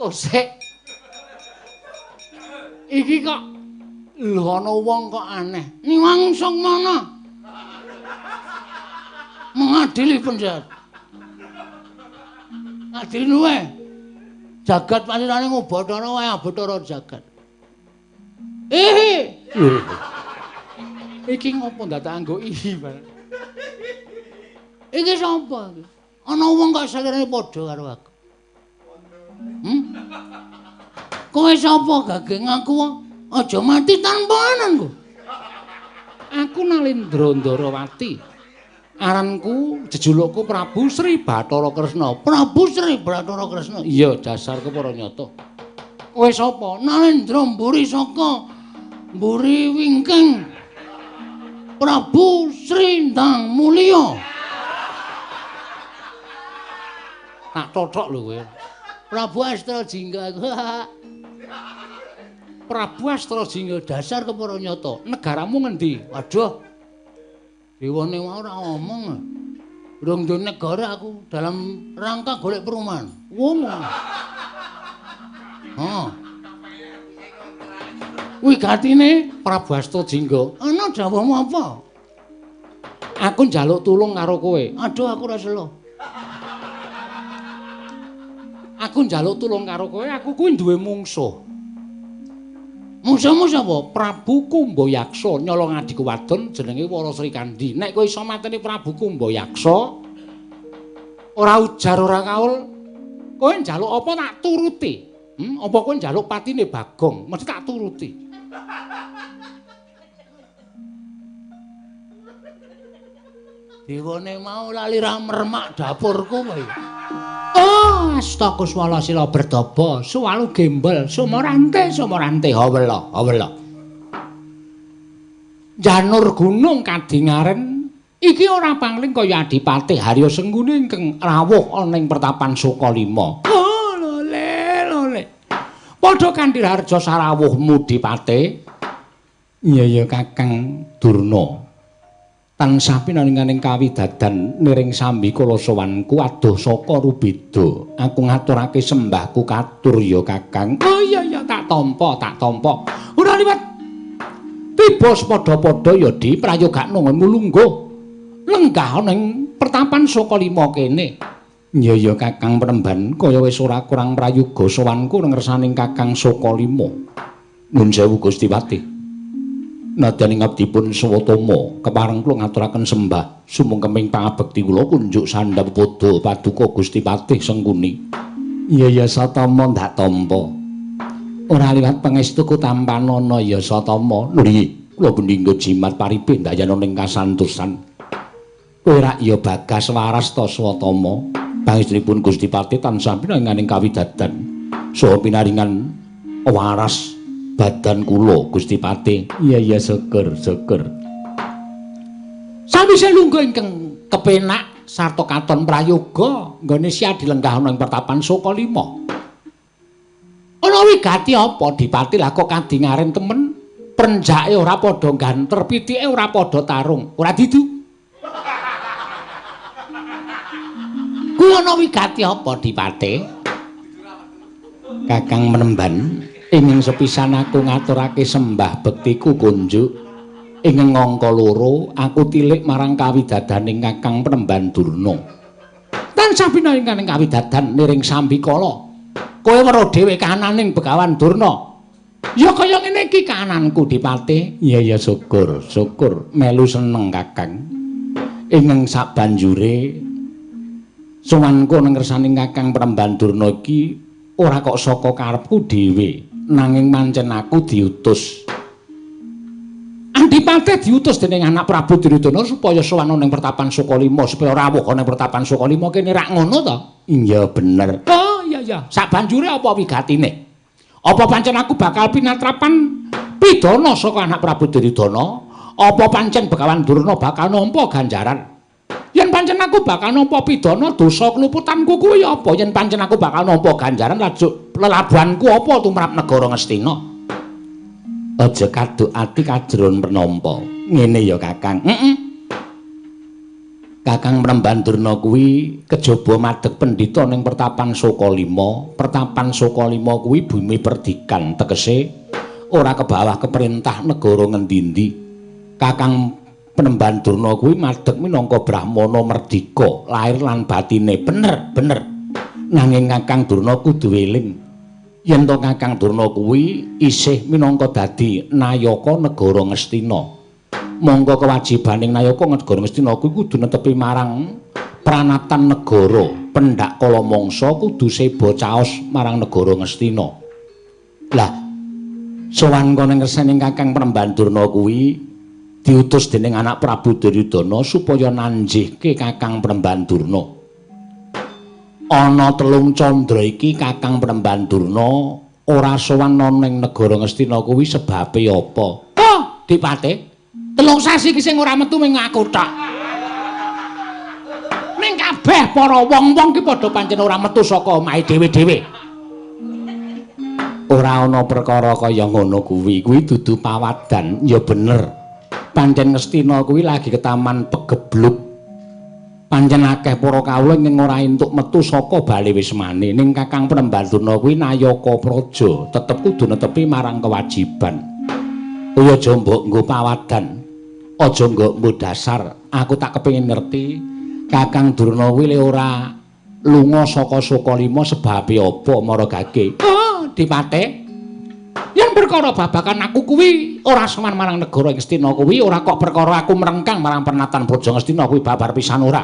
Tosek. Iki kok lho ana wong kok aneh. Niwang Sukmana. Mengadili penjahat. Ngadili luwe. Jagat panjenengane ngubathara wae Bathara jagat. Ihi. Iki ngopo ndadak anggo ihi bareng. Iki sapa iki? Ana wong kok selirane padha karo aku. Kowe sapa gage ngaku aja mati tanpa ananku. Aku Nalendra Ndarawati. Aranku jejulukku Prabu Sri Bathara Kresna. Prabu Sri Bathara Kresna. Iya, dasar kepara nyata. Kowe sapa? Nalendra mburi saka mburi wingking. Prabu Sri Ndang Mulya. Tak tothok lho kowe. Prabu Astra Jingga aku. Prabu Astra Jingga dasar kepara nyata. Negaramu ngendi? Waduh. Dewane wae ora ngomong. Durung duwe negara aku dalam rangka golek perumahan. Wong. Heeh. Wigatine Prabu Astra Jingga, ana dawuhmu apa? Aku njaluk tulung karo kowe. Aduh aku ora selo. Aku njaluk tulung karo kowe, aku kuwi duwe mungsuh. Mungsuhmu sapa? Prabu Kumbayaksa nyolong adhiku wadon jenenge Wara Srikandhi. Nek kowe iso mateni Prabu Kumbayaksa, ora ujar ora kaul, kowe njaluk apa tak turuti. Apa kowe njaluk patine Bagong, mesti tak turuti. Dewane mau lali ra mermak dapurku kowe. Oh, astakuswala sila berdaba, suwalu gembel, sumorante, sumorante, hawela, hawela. Janur gunung kadingaren, iki ora pangling kaya Adipati Harya Sengguni ingkang rawuh ana ing pertapan Sukalima. Oh, lole, lole. Padha kanthi harja sarawuhmu Dipate. Iya ya Kakang Durna. Tansah pinaringaning kawidadan niring sambi kala sowanku adoh saka rubeda. Aku ngaturake sembahku katur ya Kakang. Oh iya iya tak tampa, tak tampa. Ora liwat. Tiba padha-padha ya Di prayogakno nggonmu lungguh. Lenggah ana ing pertapan Sukalima kene. Iya ya Kakang Premban kaya wis ora kurang prayoga sowanku ngersaning Kakang Sukalima. Nuwun sewu Gusti Patih. Nadyan ing abdipun Swatama kepareng kula ngaturaken sembah sumungkeming pangabekti kula kunjuk sandhap padha paduka Gusti Patih Sengkuni. Iya ya Satama ndak tampa. Ora liwat pangestuku tampanana ya Satama. Nggih, kula pendhingga jimat paripe ndayana ning kasantosan. Kowe rak ya bagas waras ta Swatama. Pangestunipun Gusti Patih tansah pinaringaning kawidadan saha pinaringan waras badan kula Gusti Patih. Iya iya syukur syukur. Sawise lungguh ingkang kepenak sarta katon prayoga nggone sia dilenggah ana ing pertapan Sukalima. Ana wigati apa Dipati lah kok kadingaren temen prenjake ora padha ganter, pitike ora padha tarung, ora didu. Kuwi ana wigati apa Dipati? Kakang Menemban ingin sepisan aku ngaturake sembah bektiku kunjuk. Ing angka loro aku tilik marang kawidadaning Kakang Penemban Durna. Tansah pinaringaning kawidadan niring sambikala. Kowe weruh dhewe kahananing Begawan Durna. Ya kaya ngene iki kahananku Dipati. Iya ya syukur, syukur melu seneng Kakang. Ing sabanjure sowanku nang ngersaning Kakang Penemban Durna iki ora kok saka karepku dhewe. Nanging mancen aku diutus. Andipate diutus dening anak Prabu Duryudana supaya sowan ning pertapan Sukalima, supaya rawuh ana ning pertapan Sukalima kene rak ngono to? Iya bener. Oh iya iya. Sabanjure apa wigatine? Apa pancen aku bakal pinatrapan pidana saka anak Prabu Duryudana? Apa pancen Begawan Durna bakal nampa ganjaran? Yen pancen aku bakal nampa pidana dosa kluputanku kuwi apa? Yen pancen aku bakal nampa ganjaran lajuk lelabuhanku apa tumrap negara Ngastina? Aja kaduk ati kajron penampa. Ngene ya Kakang. Heeh. Kakang Penemban Durna kuwi kejaba madeg pendhita ning Pertapan Sukalima. Pertapan Sukalima kuwi bumi perdikan, tegese ora kebawah keperintah negara ngendi-endi. Kakang Penemban Durna kuwi madeg minangka brahmana merdika, lair lan batine bener, bener. Nanging Kakang Durna kudu eling yen to Kakang Durna kuwi isih minangka dadi nayaka negara Ngastina. Mongko kewajibaning nayaka negara Ngastina kuwi kudu netepi marang pranatan negara, pendak kala mangsa kudu seba caos marang negara Ngastina. Lah, sowan kono ngersaning Kakang Penemban Durna kuwi diutus dening anak Prabu Duryudana supaya nanjihke Kakang Penemban Durna. Ana telung candra iki Kakang Penemban Durna ora sowan ana ning negara Ngastina kuwi sebabe apa? Oh, Dipate. Telung sasi iki sing ora metu ming aku tok. Ning kabeh para wong-wong ki padha pancen ora metu saka omahe dhewe-dhewe. Ora ana perkara kaya ngono kuwi, kuwi dudu pawadan, ya bener. Pancen Ngastina kuwi lagi ketaman pegebluk. Pancen akeh para kawula ing ora entuk metu saka bale wismane. Ning Kakang Penemban Durna kuwi nayaka praja, tetep kudu netepi marang kewajiban. Kuwi aja mbok nggo pawadan, aja nggo dasar. Aku tak kepengin ngerti Kakang Durna kuwi le ora lunga saka Sukalima sebabe apa maragake. Oh, Dipate. Yen perkara babakan aku kuwi ora sowan marang negara Ngastina kuwi ora kok perkara aku mrengkang marang pernatan Praja Ngastina kuwi babar pisan ora.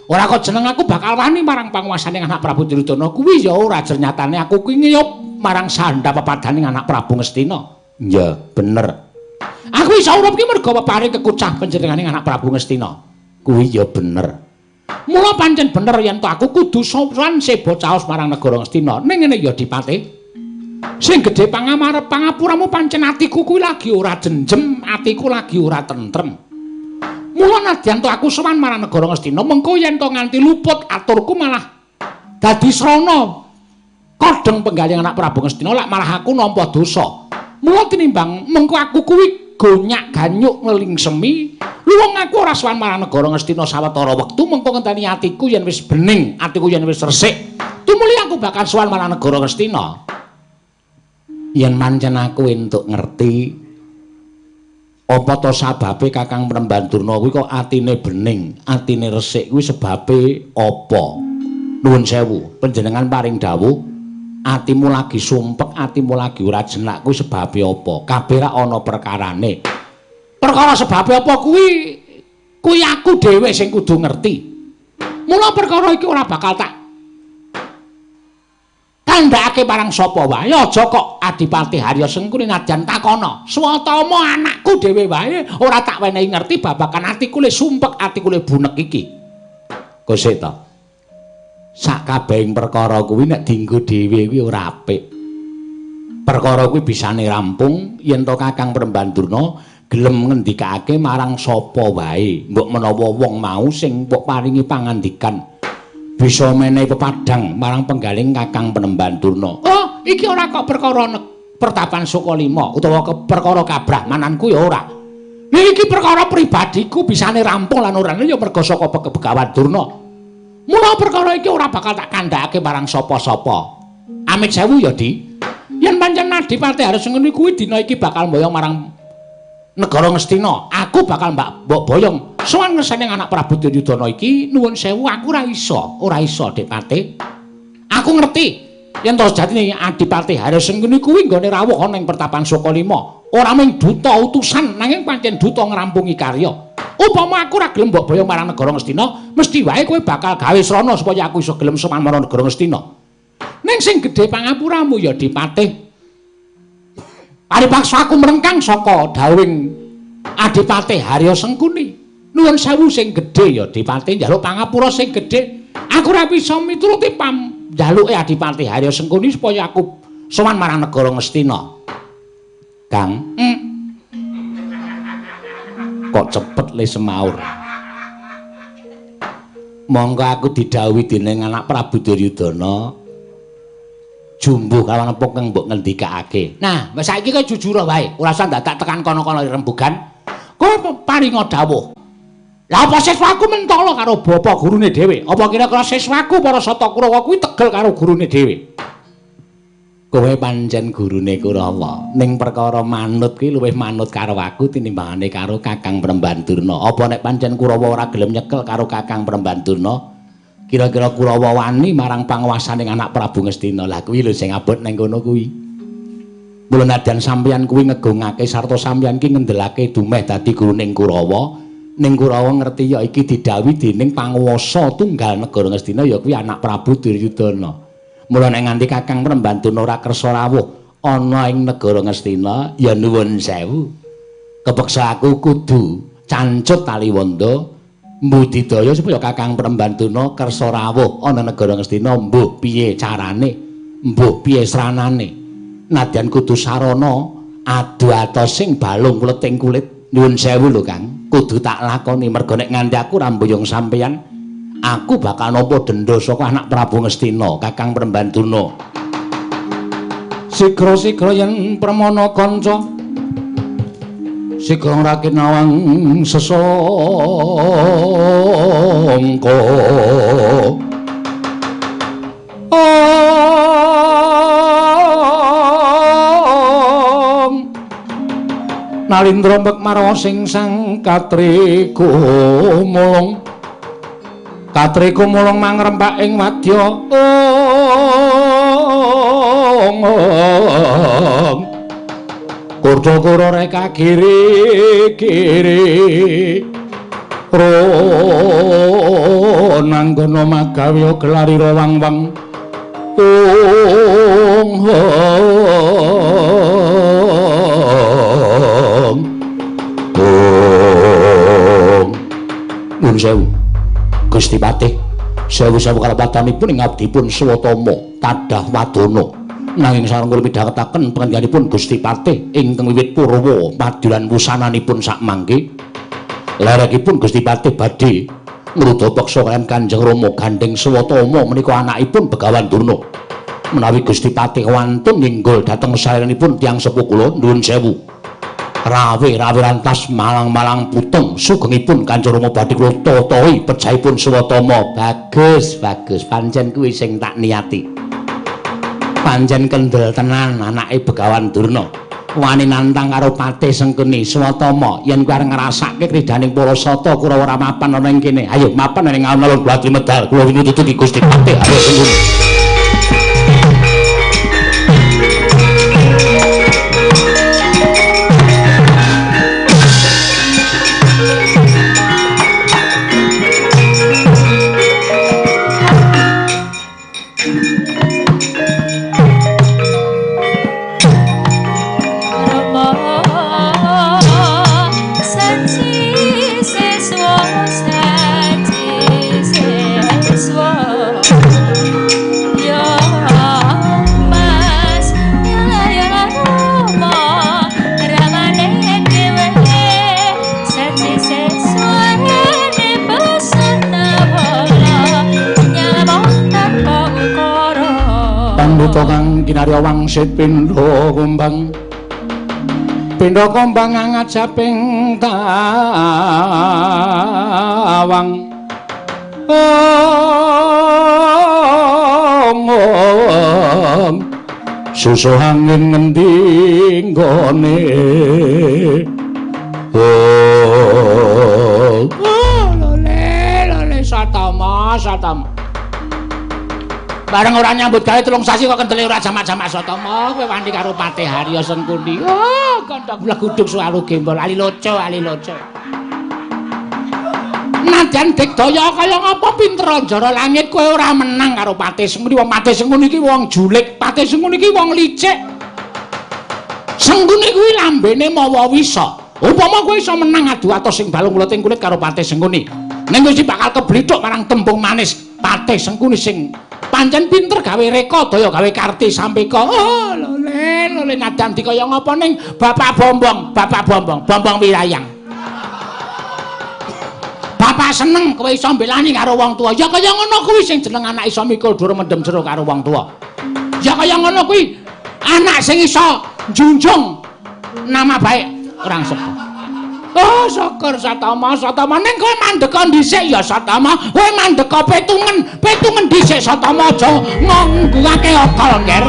Ora kok jeneng aku bakal wani marang panguwasane anak Prabu Duryudana kuwi ya ora, jernyatane aku kuwi ngiyup marang sandha pepadaning anak Prabu Ngastina. Ya, bener. Aku iso urip ki mergo peparing kekucah panjenengane anak Prabu Ngastina. Kuwi ya bener. Mula pancen bener yen to aku kudu sowan seba caos marang negara Ngastina. Ning ngene ya Dipate. Sing gedhe pangamarep pangapuramu pancen atiku kuwi lagi ora jenjem, atiku lagi ora tentrem. Mula nadyan to aku sowan marang negara Ngastina, mengko yen to nganti luput aturku malah dadi srana kodheng penggaling anak Prabu Ngastina, lak malah aku nampa dosa. Mula tinimbang mengko aku kuwi gonyak-ganyuk ngelingsemi, luwung aku ora sowan marang negara Ngastina sawetara wektu, mengko ngenteni atiku yen wis bening, atiku yen wis resik, tumuli aku bakal sowan marang negara Ngastina. Yen pancen aku entuk ngerti apa to sababe Kakang Penemban Durna kuwi kok atine bening, atine resik kuwi sebabe apa? Nuwun sewu, panjenengan paring dawuh, atimu lagi sumpek, atimu lagi ora jenak kuwi sebabe apa? Kabeh ra ana perkarane. Perkara sebabe apa kuwi kuwi aku dhewe sing kudu ngerti. Mula perkara iki ora bakal tak kandhakake marang sapa wae, aja kok Adipati Harya Sengkuni nadyan takono. Swatama anakku dhewe wae ora tak wenehi ngerti babagan atiku le sumpek, atiku le bunek iki. Kosek ta. Sak kabehing perkara kuwi nek dienggo dhewe kuwi ora apik. Perkara kuwi bisane rampung yen to Kakang Penemban Durna gelem ngendikake marang sapa wae. Mbok menawa wong mau sing mbok paringi pangandikan bisa menehi pepadang marang penggaling Kakang Penemban Durna. Oh, iki ora kok perkara Pertapan Sukalima utawa perkara kabrahmananku ya ora. Iki perkara pribadiku bisane rampung lan ora ya merga saka Begawan Durna. Mula perkara iki ora bakal tak kandhakake marang sapa-sapa. Amit sewu ya, Di. Yen pancen Adipati Harya Sengkuni kuwi dina iki bakal mboyong marang negara Ngastina, aku bakal mbok boyong sowan ngersane anak Prabu Duryudana iki. Nuwun sewu, aku ora iso Dipate. Aku ngerti yen to sejatine Adipati Harya Sengkuni kuwi nggone rawuh ana ing Pertapan Sukalima, ora mung duta utusan nanging pancen duta ngrampungi karya. Upama aku ora gelem mbok boyong marang negara Ngastina, mesti wae kowe bakal gawe srana supaya aku iso gelem sowan marang negara Ngastina. Ning sing gedhe pangapuramu ya Dipate. Paripaksa aku mrengkang saka dawuhing Adipati Harya Sengkuni. Nuwun sewu sing gedhe ya Dipate, njaluk pangapura sing gedhe. Aku ora bisa mituruti njaluke Adipati Harya Sengkuni supaya aku sowan marang negara Ngastina. Kang, kok cepet le semaur. Monggo aku didhawuhi dening anak Prabu Duryudana. Jumbuh kawan apa kang mbok ngendikake. Nah, wis saiki kowe jujur wae, ora usah dadak tekan kono-kono rembugan. Kowe paringa dawuh. Lah apa siswaku mentala karo bapak gurune dhewe? Apa kira-kira siswaku para Sata Kurawa kuwi tegel karo gurune dhewe? Kowe pancen gurune Kurawa, ning perkara manut kuwi luwih manut karo aku tinimbangane karo Kakang Premban Durna. Apa nek pancen Kurawa ora gelem nyekel karo Kakang Premban Durna, kira-kira Kurawa wani marang panguwasaning anak Prabu Ngastina? Lah kuwi lho sing abot ning kono kuwi. Mula nadyan sampeyan kuwi ngegungake sarta sampeyan ki ngendelake dumeh dadi guruning Kurawa. Ning Kurawa ngerti ya iki didhawuhi dening panguwasa tunggal negara Ngastina ya kuwi anak Prabu Duryudana. Mula nek nganti Kakang Premban Durna ora kersa rawuh ana ing negara Ngastina ya nuwun sewu. Kepeksa aku kudu cancut taliwonda mbudidaya supaya Kakang Premban Durna kersa rawuh ana negara Ngastina, mbuh piye carane, mbuh piye sranane. Nadyan kudu sarana adu atos sing balung kuleting kulit. Nuwun sewu lho Kang, kudu tak lakoni merga nek nganti aku ora mboyong sampeyan, aku bakal nampa denda saka anak Prabu Ngastina, Kakang Premban Durna. Sigra-sigra yen permana kanca, sigra ngrakit nawang sesangka. Nalindra mbek marwa sing sang katriku mulung, katriku mulung mangrempak ing wadya. Kurda-kura reka kiri kiri ronanggana magawe gelarira wang-wang. Nuwun sewu Gusti Patih, sewu-sewu kalepatanipun ing abdipun Swatama tadah wadana. Nanging sareng kula midhangetaken panjenenganipun Gusti Patih ingkang wiwit purwa padulan wusananipun sakmangke. Lerekipun Gusti Patih badhe ngruda peksa kaliyan Kanjeng Rama gandheng Swatama menika anakipun Begawan Durna. Menawi Gusti Patih wantun nginggul dhateng sarenipun tiyang sepuh kula, nuwun sewu. Rawe-rawe rantas malang-malang putung sugengipun Kanjeng Rama badhe kula tatahi pejahipun Swatama. Bagus, bagus, pancen kuwi sing tak niati. Pancen kendel tenan anake Begawan Durna. Wani nantang karo Patih Sengkuni. Swatama, yen kowe arep ngrasake kridaning para sata Kurawa ora mapan ana ing kene. Ayo mapan ning alun-alun Blatri Medal. Kula winututi Gusti Patih Arya Sengkuni. Kang kinarya wangsit pindha kumbang, pindha kumbang ngajaping tawang. Om susuh angin ngendi nggone. Oh lole lole Satama, Satama. Bareng ora nyambut gawe 3 sasi kok kendele ora jamak-jamak Satama, kowe wani karo Patih Harya Sengkuni. Oh, kandhang bleguduk suwaru gembol, ali loco, ali loco. Nadyan digdaya kaya ngapa pinter njara langit kowe ora menang karo Patih Sengkuni. Wong Patih Sengkuni iki wong julik, Patih Sengkuni iki wong licik. Sengkuni kuwi lambene mawa wisa. Upama kowe iso menang adu atos sing balung kulit ing kulit karo Patih Sengkuni, ning wis bakal keblithuk marang tembung manis Patih Sengkuni sing pancen pinter gawe reka daya gawe karti sampeka. Oh lole lole nadyan dikaya ngapa ning Bapak Bombong, Bapak Bombong, Bombong Wirayang. Bapak seneng kowe iso mbelani karo wong tuwa. Ya kaya ngono kuwi sing jeneng anak iso mikul dhuwur mendem jero karo wong tuwa. Ya kaya ngono kuwi anak sing iso njunjung nama baik orang sepuh. Oh, syukur Satama, Satama ning kowe mandeka dhisik ya Satama. Kowe mandeka petungen, petungen dhisik Satama aja nganggungake akal, Nger.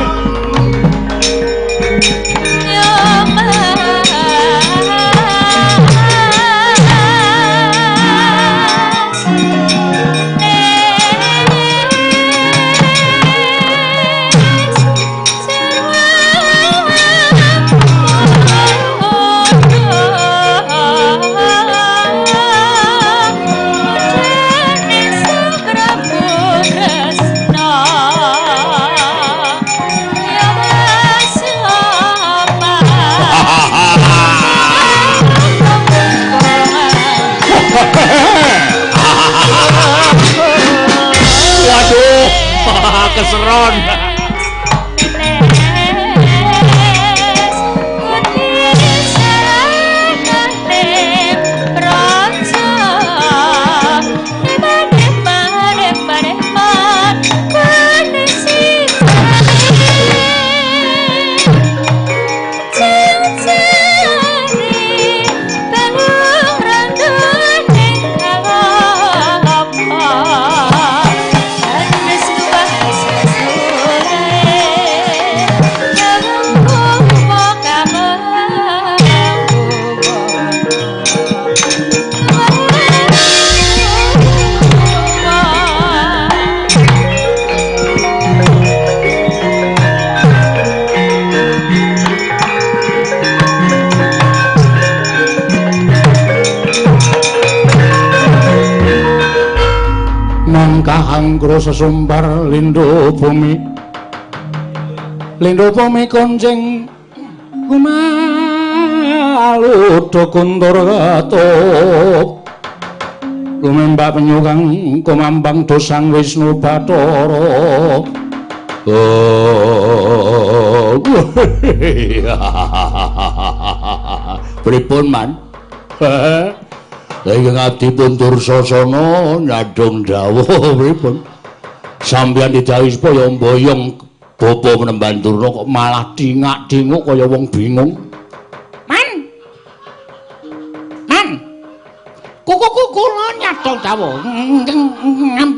Keseron. Anggra sesumbar lindho bumi, lindho bumi kuncing kumaludha kuntur ketuk lumembak penyu kang kumambang dosang Wisnu Bathara. Oh, pripun man? Ingkang abdi pun Dursasana nyadhong dawuh pripun? Sampeyan didhawuhi supaya mboyong bapa Penemban Durna kok malah dingak-dinguk kaya wong bingung. Man. Man. Kuku kula nyadhong dawuh.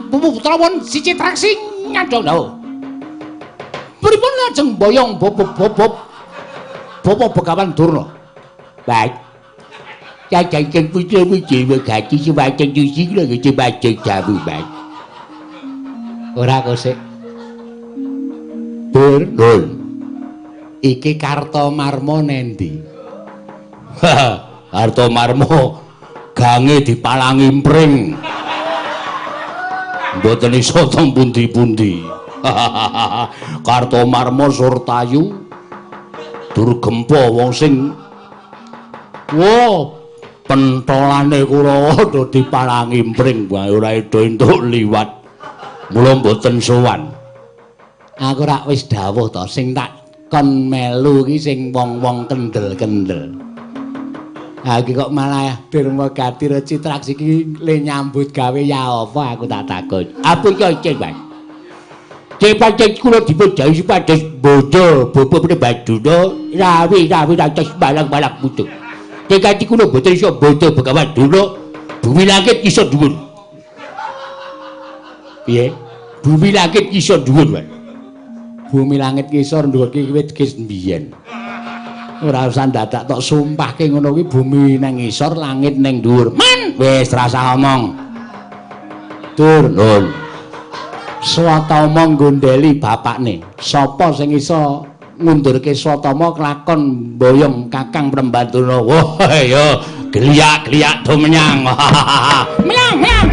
Putra won siji traksi nyadhong dawuh. Pripun lajeng mboyong bapa Begawan Durna? Baik. Cacing putri wiji wegati sewaceng suci kula nggih bajeng dawuh Mas. Ora kosek. Dur, nun. Iki Kartomarma nendi? Kartomarma gange dipalangi pring. Mboten iso teng pundi-pundi. Kartomarma Surtayu Durgempa wong sing wah pentolane Kurawa do dipalangi pring wae ora edo entuk liwat. Mula mboten sowan. Aku rak wis dawuh to sing tak kon melu iki sing wong-wong kendel-kendel. Ha iki kok malah Dermagati Citraksi iki le nyambut gawe ya apa aku tak takon. Apa iki iki, Mas? Cepat kula dipun dawuhi supados bodho bapa Penemban rawi-rawi ratos balang-balang putu. Tekati kula mboten iso bodho Begawan Durna, bumi langit iso dhuwur. Piye? Bumi langit iso dhuwur, Mas. Bumi langit kisor dhuwur ki wit kis mbiyen. Ora usah dadak tok sumpahke ngono kuwi bumi nang ngisor, langit nang dhuwur. Man, wis rasah omong. Dur, nun. Swatama nggondheli bapakne. Sapa sing iso ngundurke Swatama kelakon mboyong Kakang Penemban Durna? Wah, ya geliak-geliak do menyang. Menyang, menyang.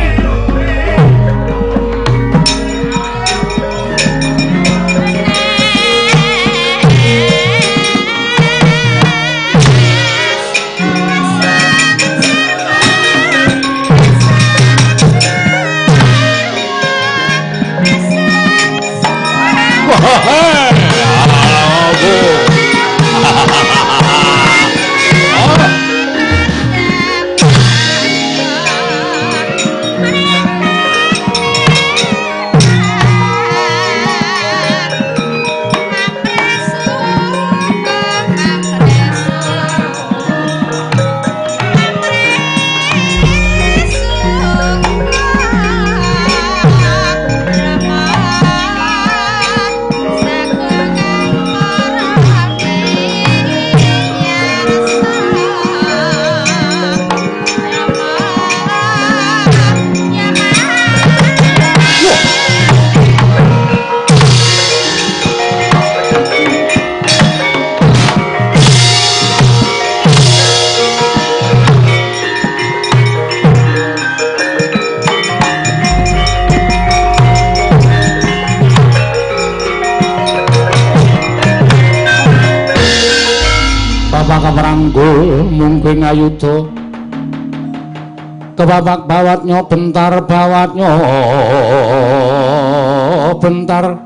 Kepapak peranggul mungkin ayuda. Kepapak bawatnya bentar bawatnya bentar.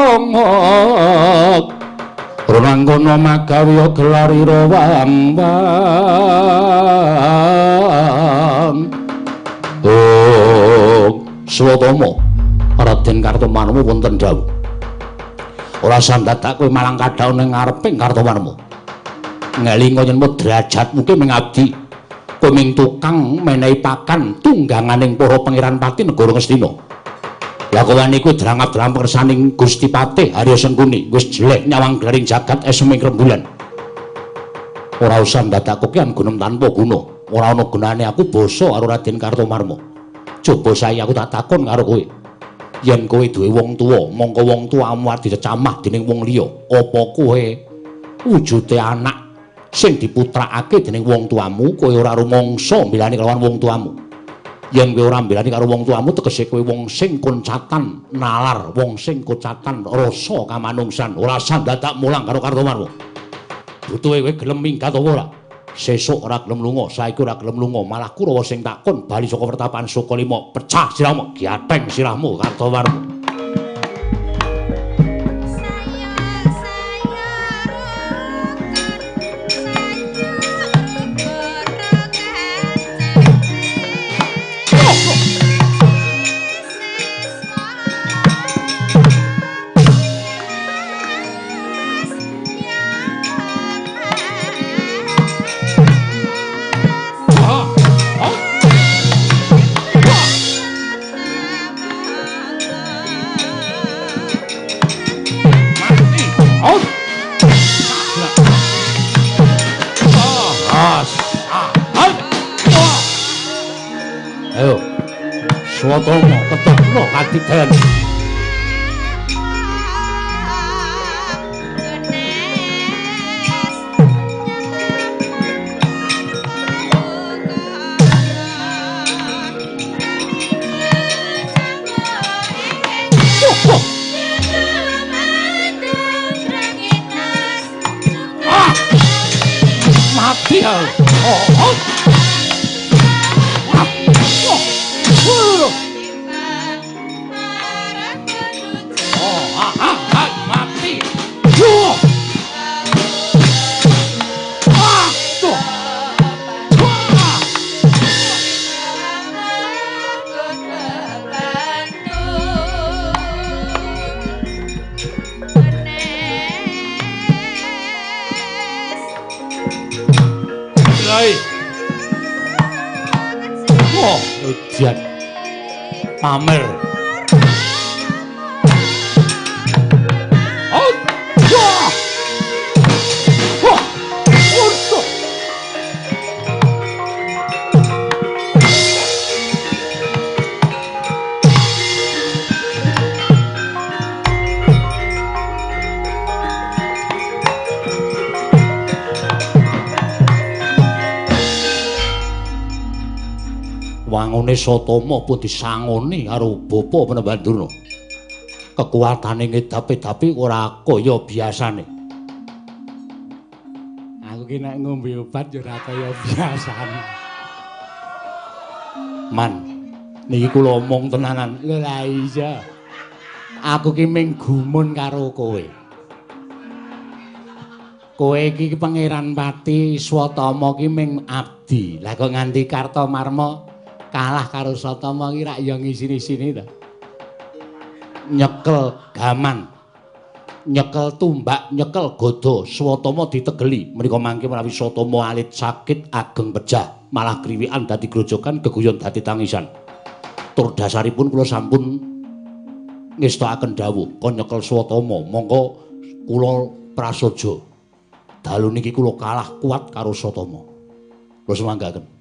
Ongok Runanggono magawiya gelarira wang wang. Oh, Swatama Raden Kartomarmo wonten dawuh. Ora sandadak kowe malang kadhaon ning ngareping Kartomarmo. Ngelinga yen derajatmu ki ming abdi. Kowe ming tukang menehi pakan tungganganing para pangeran pati negara Ngastina. Lah kowe niku drangap-drangap kersaning Gusti Patih Arya Sengkuni wis jelek nyawang glaring jagat eseming rembulan. Ora usah ndadak kokian gunem tanpa guna. Ora ana gunane aku basa karo Raden Kartomarmo. Coba saiki aku tak takon karo kowe. Yen kowe duwe wong tuwa, mongko wong tuamu arep dicecamah dening wong liya. Apa kowe wujude anak sing diputrakake dening wong tuamu, kowe ora rumangsa mbelani kelawan wong tuamu? Yen kowe ora mbelani karo wong tuamu, tegese kowe wong sing koncatan nalar, wong sing kocatan rasa kamanungsan. Ora sandadak mulang karo Kartomarmo. Butuhe kowe gelem minggat apa ora? Sesuk ora gelem lunga, saiki ora gelem lunga, malah Kurawa sing takon bali saka pertapan Sukalima, pecah sirahmu, giateng sirahmu Kartomarmo. Ayo, Swatama ketepno kadiden. Mati ya. Oh, oh. Wah, ujian pamer. Oh, wah, wah, untuk. Wangune Satama pun disangoni karo bapa Panembahan Durna. Kekuatane ngedap-edapi ora kaya biasane. Aku ki nek ngombe obat ya ora kaya biasane. Man, niki kula omong tenanan. Lho lah iya. Aku ki ming gumun karo kowe. Kowe iki Pangeran Pati Swatama ki ming abdi. Lah kok nganti Kartomarma kalah karo Satama ki rak ya ngisini-sini ta. Nyekel gaman, nyekel tumbak, nyekel gada, Swatama ditegeli. Menika mangke menawi Satama alit sakit ageng pejah, malah kriwikan dadi grojogan, geguyon dadi tangisan. Tur dasaripun kula sampun ngestokaken dawuh kon nyekel Swatama, mongko kula prasaja. Dalu niki kula kalah kuat karo Satama. Kula sumanggaken.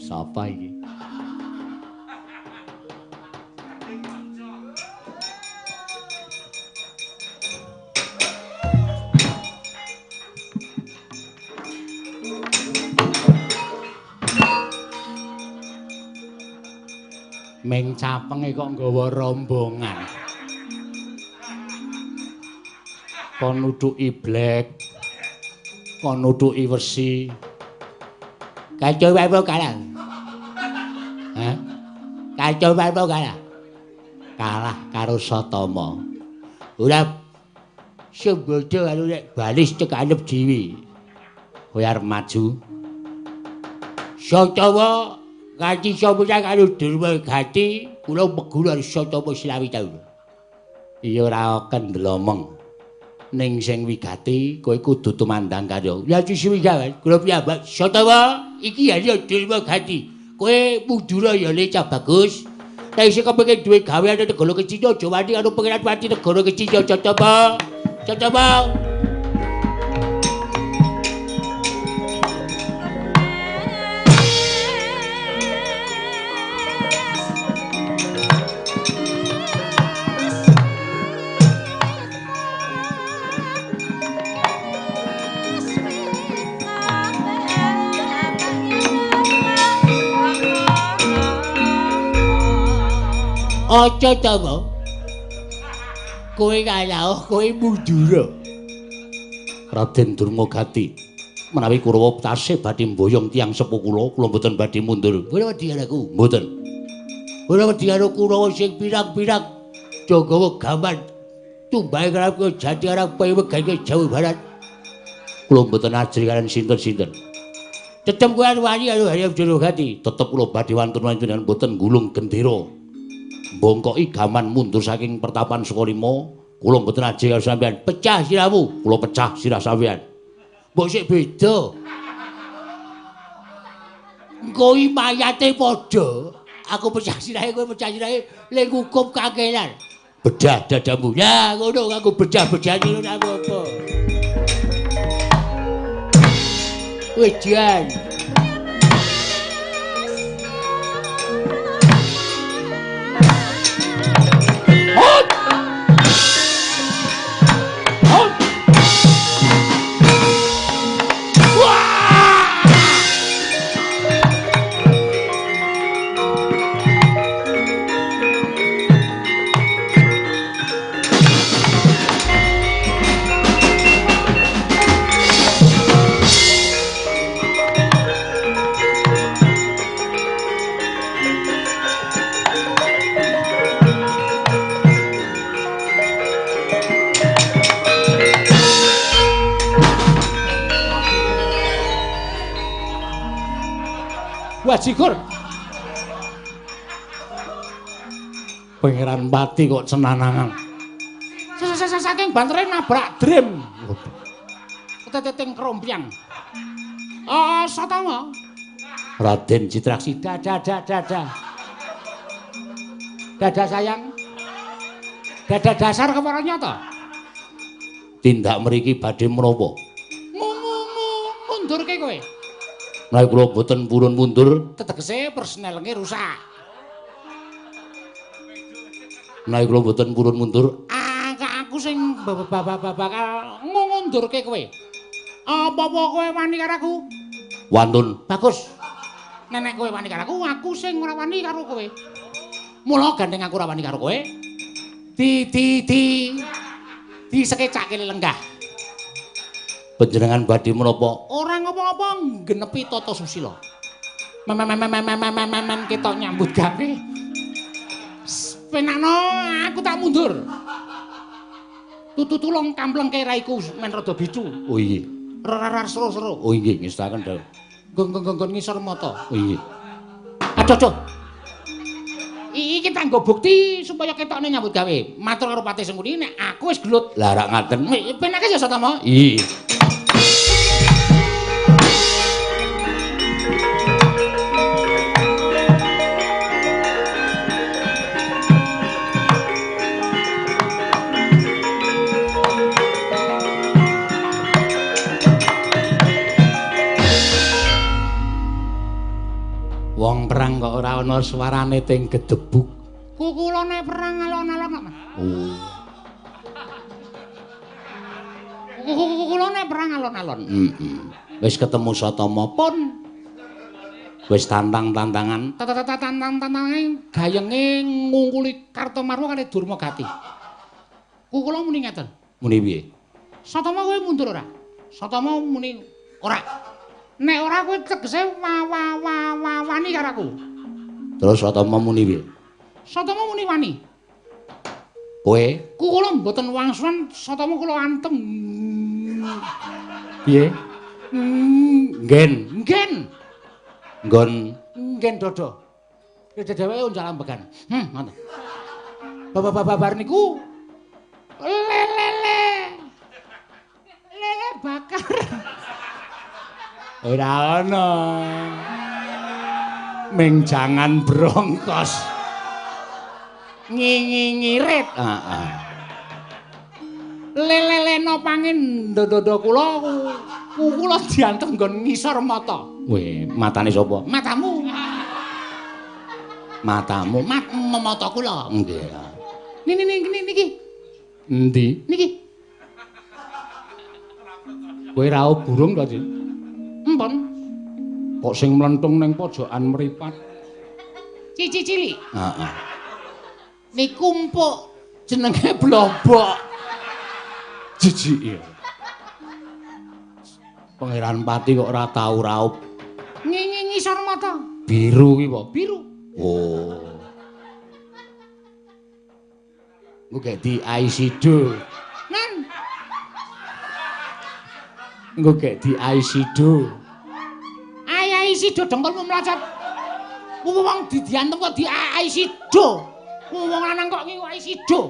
Sapa iki? Ming capenge kok nggawa rombongan. Kon nuthuki blek. Kon nuthuki wesi. Kacau apa kalah? Hah? Kacau apa kalah? Kalah karo Satama. Ora sembodo karo nek balis tekanep dhewe. Kowe arep maju. Satama nganti sampeyan karo Durmagati, kula meguru karo Satama 25 taun. Iya ora kendel omong. Ning sing wigati kowe kudu tumandang karya. Ya siswi kula piyambak Satama iki ya Durmagati. Kowe mundura ya le cah bagus. Nek isih kepengin duwe gawean negara Kecina aja wani karo pangeran Pati negara Kecina Satama. Satama. Aja Tama. Kowe kalah, kowe mundura. Raden Durmagati, menawi Kurawa tasih badhe mboyong tiyang sepuh kula, kula mboten badhe mundur. Ora wedi karo aku. Mboten. Ora wedi karo Kurawa sing pirang-pirang jagawa gaman tumbahe karep jati arep pewegane Jawa Barat. Kula mboten ajri kaliyan sinten-sinten. Tetep kowe wani karo Harya Durmagati. Tetep kula badhe wantun-wantun mboten gulung gendera. Bongkoki gaman mundur saking pertapan Sukalima, kula mboten ajri karo sampeyan. Pecah sirahmu, kula pecah sirah sampeyan. Mbok sik beda. Engko iki mayate padha. Aku pecah sirahe, kowe pecah sirahe, le ngukup kakelan. Bedah dadamu. Ya ngono aku bedah-bedah ngono apa-apa. Wis jan. Wajigur. Pangeran Pati kok cenanangan. Saking bantere nabrak drem. Keteteting krompiang. Oh, Satama. Raden Citraksi dadah dadah. Dadah sayang. Dadah dasar kepara nyata. Tindak mriki badhe menapa? Mundurke kowe. Menawi kula boten purun mundur, tetegese persnelenge rusak. Menawi kula boten purun mundur, aku sing bakal ngundurke kowe. Apa-apa kowe wani karo aku? Wantun. Bagus. Nenek kowe wani karo aku, aku sing ora wani karo kowe. Mula gandeng aku ora wani karo kowe. Di di di disekecake lenggah. Panjenengan badhe menapa? Ora ngapa-ngapa nggenepi tata susila. Men ketok nyambut gawe. Penakno aku tak mundur. Tutu tulung kamplengke raiku men rada bicu. Oh iya. Rarar seru-seru. Oh iya ngestaken dawuh. Nggon-nggon ngisor mata. Oh iya. Aduh aduh. Iki kanggo bukti supaya ketokne nyambut gawe. Matur karo Patih Sengkuni nek aku wis gelut. Lah rak ngaten. Penake ya Satama. Iya. Wong perang kok ora ana suarane teng gedebuk. Kukulane perang alon-alon kok. Oh. Kukulane perang alon-alon. Heeh. Wis ketemu Satama pun. Wis tantang-tantangan. Tantang-tantangan gayenge ngungkuli Kartomarwa kali Durmagati. Kula muni ngeten. Muni piye? Satama kowe mundur ora? Satama muni ora. Nek ora kowe tegese wani karo aku. Terus Satama muni piye? Satama muni wani. Kowe? Kula mboten wangsulan, Satama kula antem. Piye? Nggen. Nggen. Nggon nggen dodo. Dheweke uncal ambegan. Ngoten. Babar niku lele. Lele bakar. Ora ana. Ming jangan brongkos. Ngingi-ngirit. Heeh. Leleleno pangin dodo kula kula diantem nggon ngisor mata. Weh, matane sapa? Matamu. Matamu, mata kula. Nggih. Niki niki niki. Endi? Niki. Kowe raup burung to, Cik? Empon. Kok sing mlentung ning pojokan mripat? Cici cilik. Heeh. Niku empuk jenenge blobok. Jijik ya. Pangeran Pati kok ora tau raup. Ngingi ngisor mata. Biru ki apa? Biru. Oh. Engko gek di aisido. Nan. Engko gek di aisido. Aisido dengkulmu mlacet. Wong didiantem kok di aisido. Wong lanang kok ngiku aisido.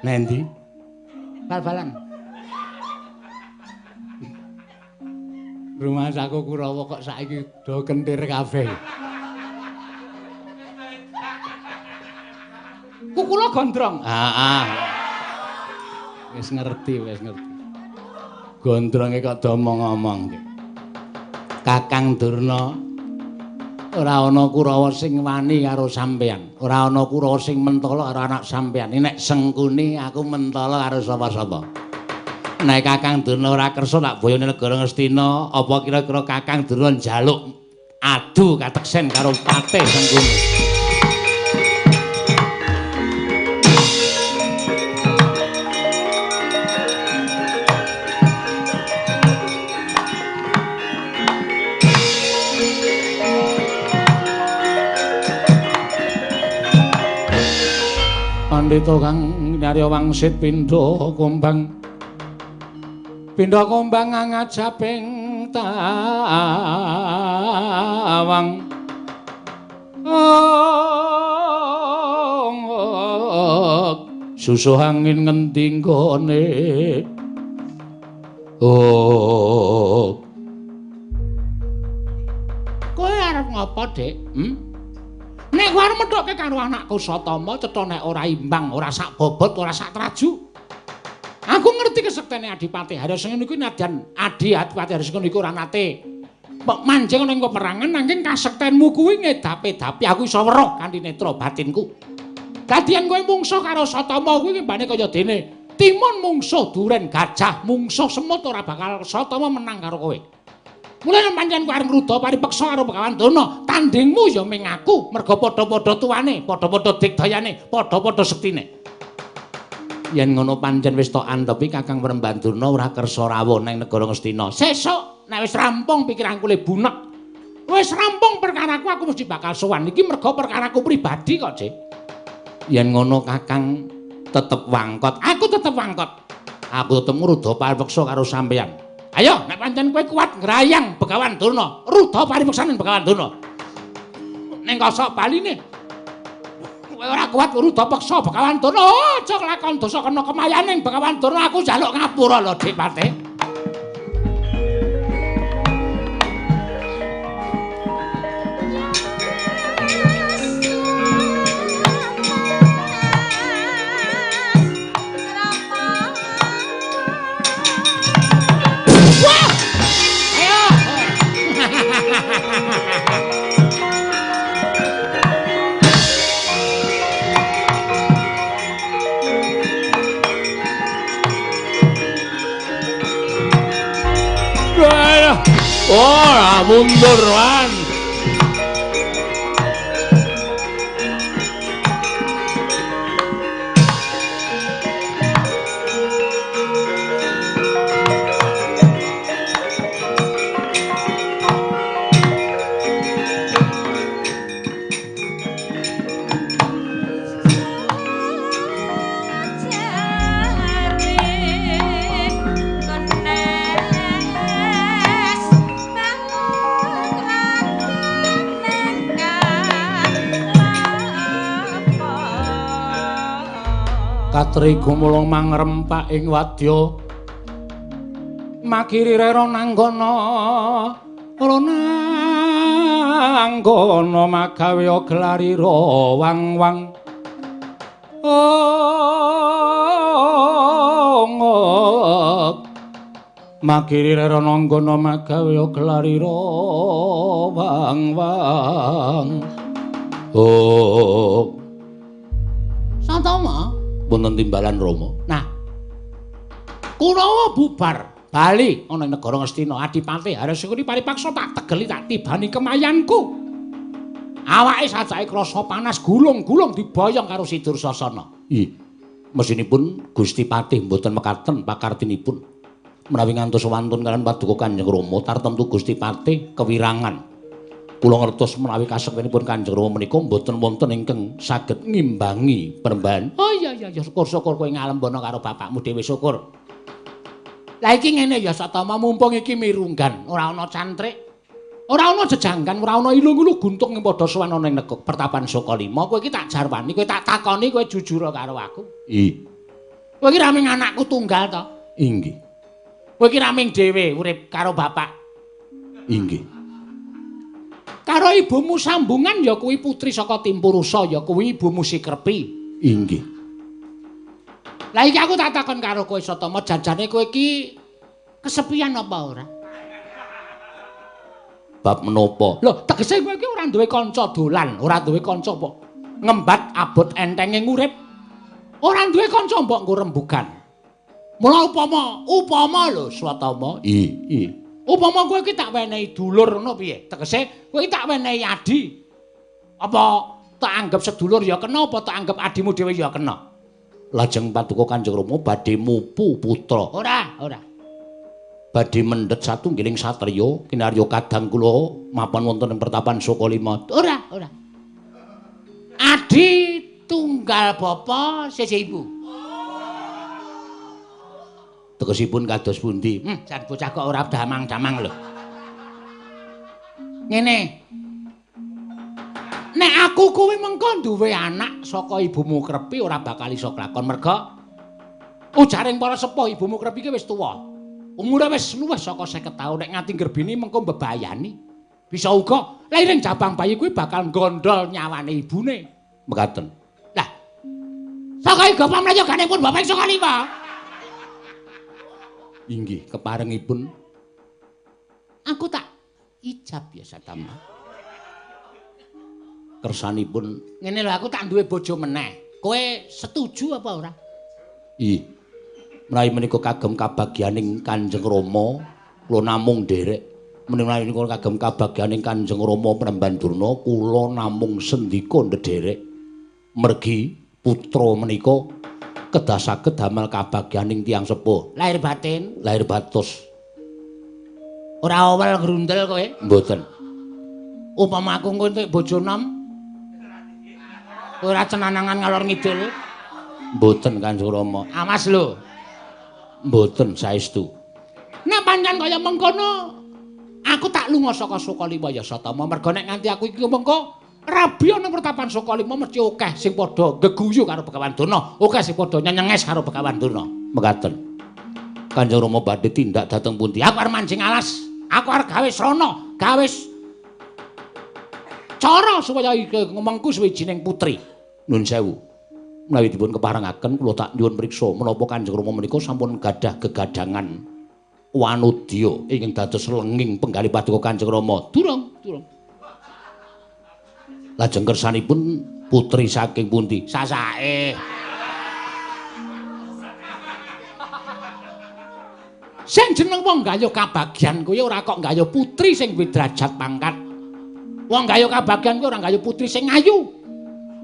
Nendi? Bal-balan. Rumah saku Kurawa kok saiki do kentir kabeh. Kukula gondrong. Heeh. Wis ngerti, wis ngerti. Gondronge kok do omong-omong. Kakang Durna, ora ana Kurawa sing wani karo sampeyan. Ora ana Kurawa sing mentala karo anak sampeyan. Nek Sengkuni aku mentala karo sapa-sapa. Nek Kakang Durna ora kersa tak boyone negara Ngastina, apa kira-kira Kakang Durna njaluk adu kateksen karo Patih Sengkuni? Pandhita kang nyarya wangsit pindha kumbang. Pindha kumbang ngajaping tawang. Susuh angin ngendi nggone. Oh. Kowe arep ngopo, Dik? Nek kowe arep methuke karo anakku Satama, cetha nek ora imbang, ora sak bobot, ora sak traju. Aku ngerti kesektene Adipati Haryasengana iku nadyan Adipati Haryasengana iku ora nate manjing ning peperangan, nanging kasektenmu kuwi ngedapi-dapi aku iso weruh kanthi netra batinku. Dadi yen kowe mungsuh karo Satama kuwi mbane kaya dene timun mungsuh duren gajah, mungsuh semut ora bakal Satama menang karo kowe. Mulane pancen kowe arep ngruda paripeksa karo Begawan Durna, tandingmu ya ming aku, merga padha-padha tuane, padha-padha digdayane, padha-padha sektine. Yen ngono pancen wis tok antepi Kakang Premban Durna ora kersa rawuh ning negara Ngastina. Sesuk nek wis rampung pikiranku le bunek, wis rampung perkaraku aku mesti bakal sowan. Iki merga perkaraku pribadi kok, Dik. Yen ngono Kakang tetep wangkot. Aku tetep wangkot. Aku tetep ngruda paripeksa karo sampeyan. Ayo, nek pancen kowe kuat ngrayang Begawan Durna, ruda paripeksanen Begawan Durna. Ning kosok baline. Kowe ora kuat ruda peksa Begawan Durna, aja kelakon dosa kena kemayaning Begawan Durna, aku njaluk ngapura lho, Dik Patih. Mundur wan. Katri gumulung mangrempak ing wadya makiri rera nanggana ronanggana magawe gelarira wang-wang makiri rera nanggana magawe gelarira wang-wang. Oh Satama wonten timbalan Rama. Nah, Kurawa bubar bali ana ing negara Ngastina. Adipati Haryasengkuni paripaksa tak tegeli tak tibani kemayanku. Awake sajake krasa panas gulung-gulung diboyong karo si Dursasana. Ih, mesinipun Gusti Patih mboten mekaten pakartinipun. Menawi ngantos wantun kalian paduka Kanjeng Rama tartemtu Gusti Patih kewirangan. Kula ngertos menawi kasektenipun Kanjeng Rama menika mboten wonten ingkang saged ngimbangi penembahan. Oh iya iya ya syukur-syukur kowe ngalembono karo bapakmu dhewe syukur. Lah iki ngene ya Satama, mumpung iki mirunggan, ora ana cantrik, ora ana jejanggan, ora ana ilung-ilu guntung ing padha sowan ana ing negara pertapan Sukalima. Kowe iki tak jarwani, kowe tak takoni, kowe jujur karo aku. Ih. Kowe iki raming anakku tunggal to? Inggih. Kowe iki raming dhewe urip karo bapak. Inggih. Karo ibumu sambungan ya kuwi putri saka Timpurusa ya kuwi ibumu Sikrepi. Inggih. Lah iki aku tak takon karo kowe Satama, janjane kowe iki kesepian apa ora? Bab menapa? Lho, tegese kowe iki ora duwe kanca dolan, ora duwe kanca mbok ngembat abot entenge urip. Ora duwe kanca mbok nggo rembugan. Mula upama lho Satama. Ih. Upama kowe iki tak wenehi dulur ngono piye? Tegese kowe iki tak wenehi adi. Apa tak anggap sedulur ya kena apa tak anggap adimu dhewe ya kena? Lajeng paduka Kanjeng Rama badhe mupu putra. Ora, ora. Badhe mendhet satunggiling satriya kinarya kadang kula mapan wonten ing pertapan Sukalima. Ora, ora. Adi tunggal bapa sisih ibu. Tegesipun kados pundi? Jan bocah kok ora damang-damang lho. Ngene. Nek aku kuwi mengko duwe anak saka ibumu Krepi ora bakal iso klakon merga ujaring para sepuh ibumu Krepi ki wis tuwa. Umure wis luwih saka 50 taun, nek nganti nggerbini mengko mbebayani. Bisa uga lairing jabang bayi kuwi bakal nggondol nyawane ibune. Mekaten. Lah. Saka iga pamrayoganipun bapak Sukalima. Inggih, keparengipun aku tak ijab ya Satama. Kersanipun ngene lho, aku tak duwe bojo meneh. Kowe setuju apa ora? Ih. Menawi menika kagem kabagyaning Kanjeng Rama, kula namung nderek. Menawi menika kagem kabagyaning Kanjeng Rama Premban Durna, kula namung sendika ndederek. Mergi putra menika kedah saged damel kabagyaning tiyang sepuh. Lahir batin, lahir batos. Ora awel grundel kowe? Mboten. Upama aku engko entuk bojo nom, kowe ora cenanangan ngalor ngidul? Mboten Kanjeng Rama. Awas lho. Mboten saestu. Nek pancen kaya mengkono, aku tak lunga saka Sukalima ya Satama. Merga nek nganti aku iki mengko rabi ana pertapan Sukalima mesti akeh sing padha geguyu karo Begawan Durna, akeh sing padha nyenyenges karo Begawan Durna. Mekaten. Kanjeng Rama badhe tindak dhateng pundi? Aku arep mancing alas, aku arep gawe srana, gawe cara supaya ngomongku suwijining putri. Nun sewu. Menawi dipun keparengaken kula tak nyuwun priksa menapa Kanjeng Rama menika sampun gadah gegadangan wanudya ingkang dados lenging penggalih paduka Kanjeng Rama. Durung, durung. Lajeng kersanipun putri saking pundi? Sasake. Sing jeneng wong gayuh kabagyan kuwi ora kok gayuh putri sing duwe derajat pangkat. Wong gayuh kabagyan kuwi ora gayuh putri sing ayu.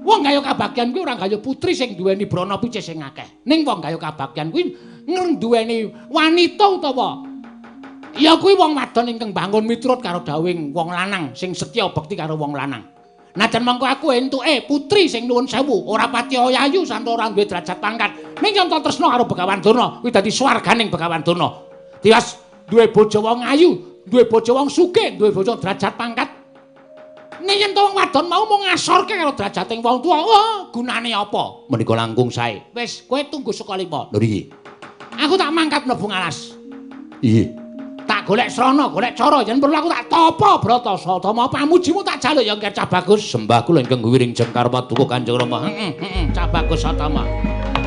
Wong gayuh kabagyan kuwi ora gayuh putri sing duweni brana picis sing akeh. Ning wong gayuh kabagyan kuwi nduweni wanita utawa ya kuwi wong wadon ingkang bangun miturut karo dawuhing wong lanang sing setya bekti karo wong lanang. Najan mangko aku entuke putri sing nuwun sewu, ora pati ayu santa ora duwe derajat pangkat. Ning yen tresna karo Begawan Durna, kuwi dadi swarganing Begawan Durna. Tiwas duwe bojo wong ayu, duwe bojo wong sugih, duwe bojo derajat pangkat. Ning yen wong wadon mau mung ngasorke karo derajating wong tuwa, wah, gunane apa? Menika langkung sae. Wis, kowe tunggu saka lima. Lho iki. Aku tak mangkat mlebu ngalas. Iya. Tak golek srana, golek cara, yen perlu aku tak tapa brata satama pamujimu tak jaluk ya Ngger Cah Bagus. Sembah kula ingkang wiring jengkar paduka Kanjeng Rama. Heeh, heeh, Cah Bagus Satama. Thank you.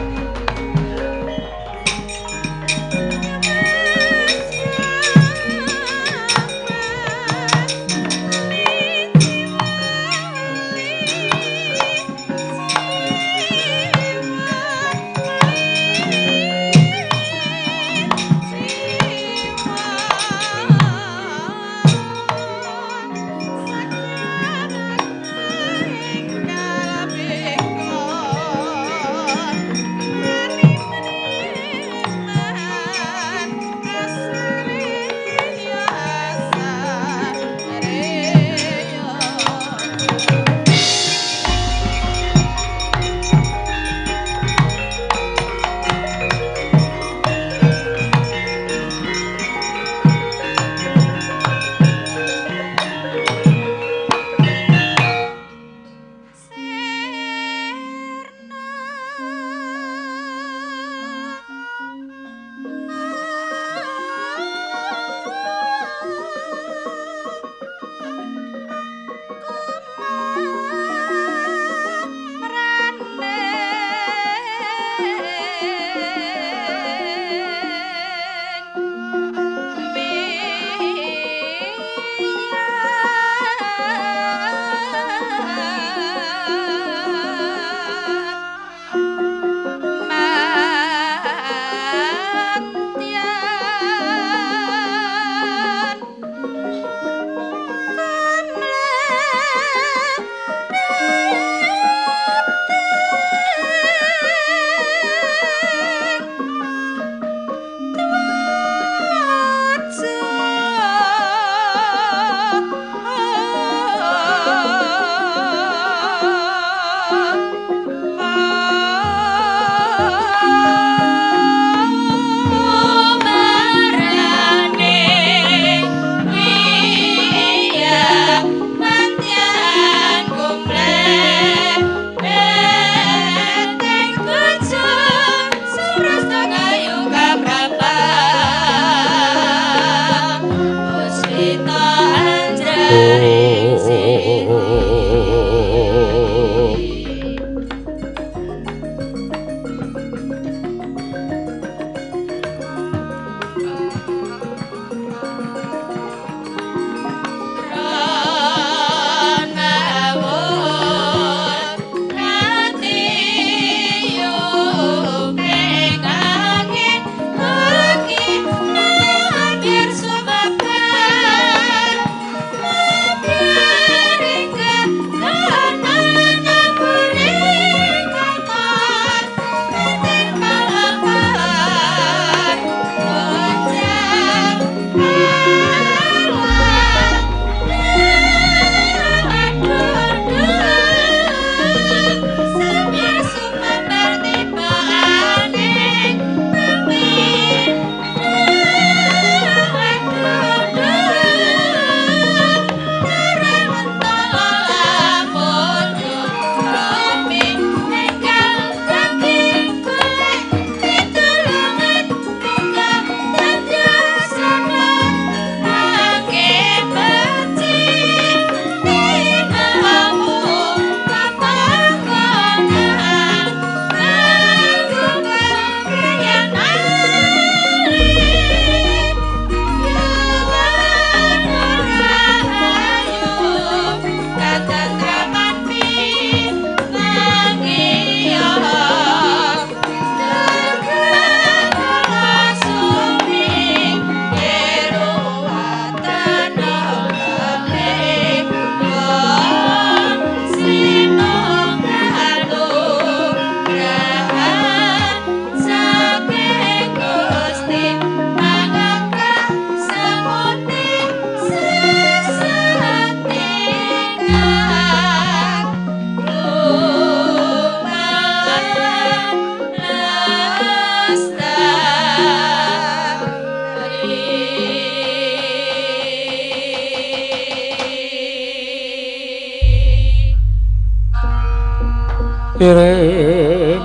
Irem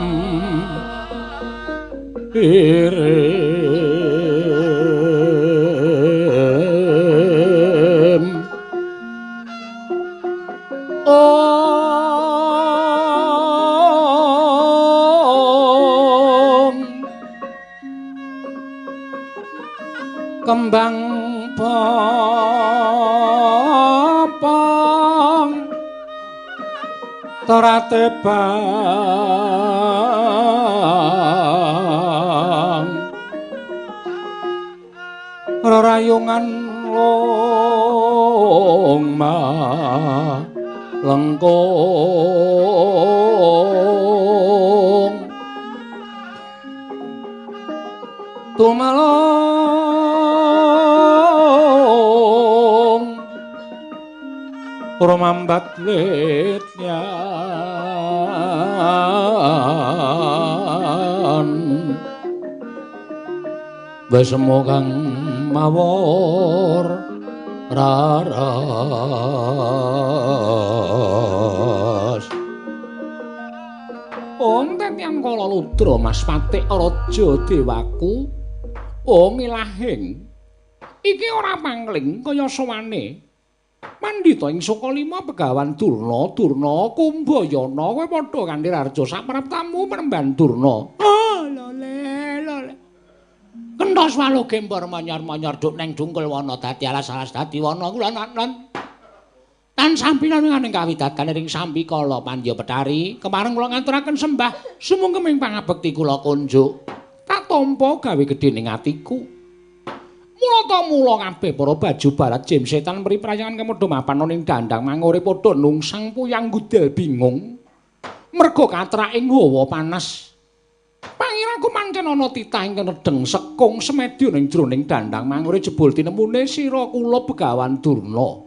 irem Om kembang popong torate bang rerayungan longma lengkung tumalong rumambat litnya besemu kang mawur raras. Om tetiang kala ludra Mas Patik raja dewaku. Om ilahing iki ora pangling kaya sowane. Pandhita ing Sukalima Begawan Durna, Durna Kumbayana kowe padha kanthi raja sapraptamu penemban Durna. Oh lole lole. Kenthos walu gembor manyar-manyar duk neng dungkul wana dadi alas-alas dadi wana kula lan tansah pinangan ing kawidatan ing sambikala Pandya Betari kemareng kula ngaturaken sembah sumungkeming pangabekti kula kunjuk tak tampa gawe gedhe ning atiku. Mulata mula kabeh para baju barat jim setan mri prayangan kemodho mapan ning dandang mangure padha nungsang puyang gudel bingung merga katraking hawa panas. Pangiraku pancen ana titah ingkang nedheng sekung semedya ning jroning dandang mangure jebul tinemune sira kula Begawan Durna.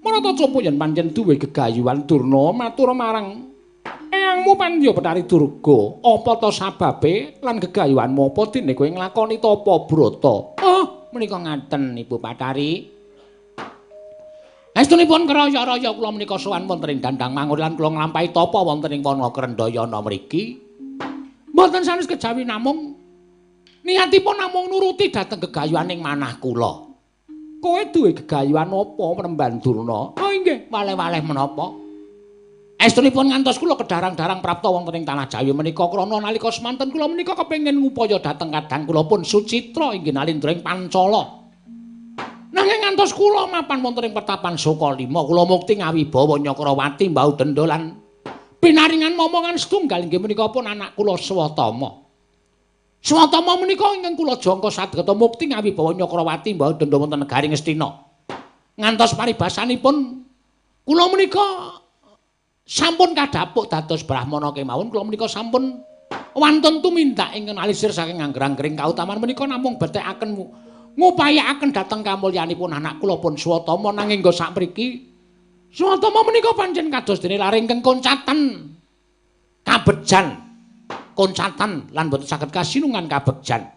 Marata copo yen pancen duwe gegayuhan Durna matur marang eyangmu Pandya Betari Durga, apa ta sababe lan gegayuhanmu apa dene kowe nglakoni tapa brata? Oh, menika ngaten Ibu Bathari. Estunipun kraya-raya kula menika sowan wonten ing dandang mangur lan kula nglampahi tapa wonten ing wana Krendayana mriki. Mboten sanes kejawi namung niatipun namung nuruti dhateng gegayuhaning manah kula. Kowe duwe gegayuhan apa Premban Durna? Oh inggih, waleh-waleh menapa? Estunipun ngantos kula kedarang-darang prapta wonten ing tanah Jawi menika krana nalika semanten kula menika kepengin ngupaya dhateng kadang kula pun Sucitra inggih nalindra ing Pancala. Nanging ngantos kula mapan wonten ing pertapan Sukalima kula mukti ngawibawa Nyakrawati mbau denda lan pinaringan momongan setunggal inggih menika pun anak kula Swatama. Swatama menika ingkang kula jangka sadgeta mukti ngawibawa Nyakrawati mbau denda wonten negari Ngastina. Ngantos paribasanipun kula menika sampun kadhapuk dados brahmana kemawon kula menika sampun wantun tumindak ingkang alisir saking angger-anggering kautaman menika namung betekaken ngupayakaken dhateng kamulyanipun anak kula pun Swatama nanging nggo sakmriki Swatama menika pancen kados dene lare ingkang koncatan kabejan koncatan lan boten saged kasinungan kabegjan.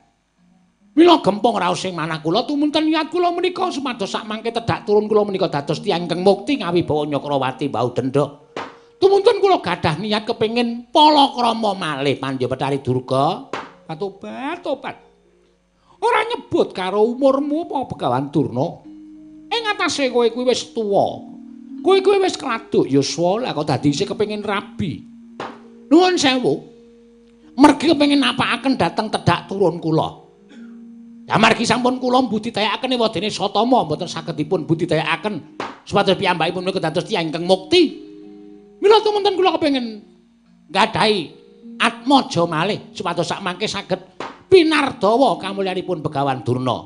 Mila gempong raos ing manah kula tumunten niat kula menika supados sakmangke tedhak turun kula menika dados tiyang ingkang mukti ngawibawa Nyakrawati mbau denda. Tumunten kula gadah niat kepengin palakrama malih Pandya Betari Durga. Tobat tobat. Ora nyebut karo umurmu apa Begawan Durna. Ing atase kowe kuwi wis tuwa. Kowe kuwi wis kladuk yuswa lah kok dadi isih kepengin rabi. Nuwun sewu. Mergi kepengin napakaken dhateng tedhak turun kula. Ya margi sampun kula mbudidayakaken ewadene Satama mboten saged dipun budidayakaken supados piyambakipun menika dados tiyang ingkang mukti. Mila tumunten kula kepengin nggadahi atmaja malih supados sakmangke saged pinardawa kamulyanipun Begawan Durna.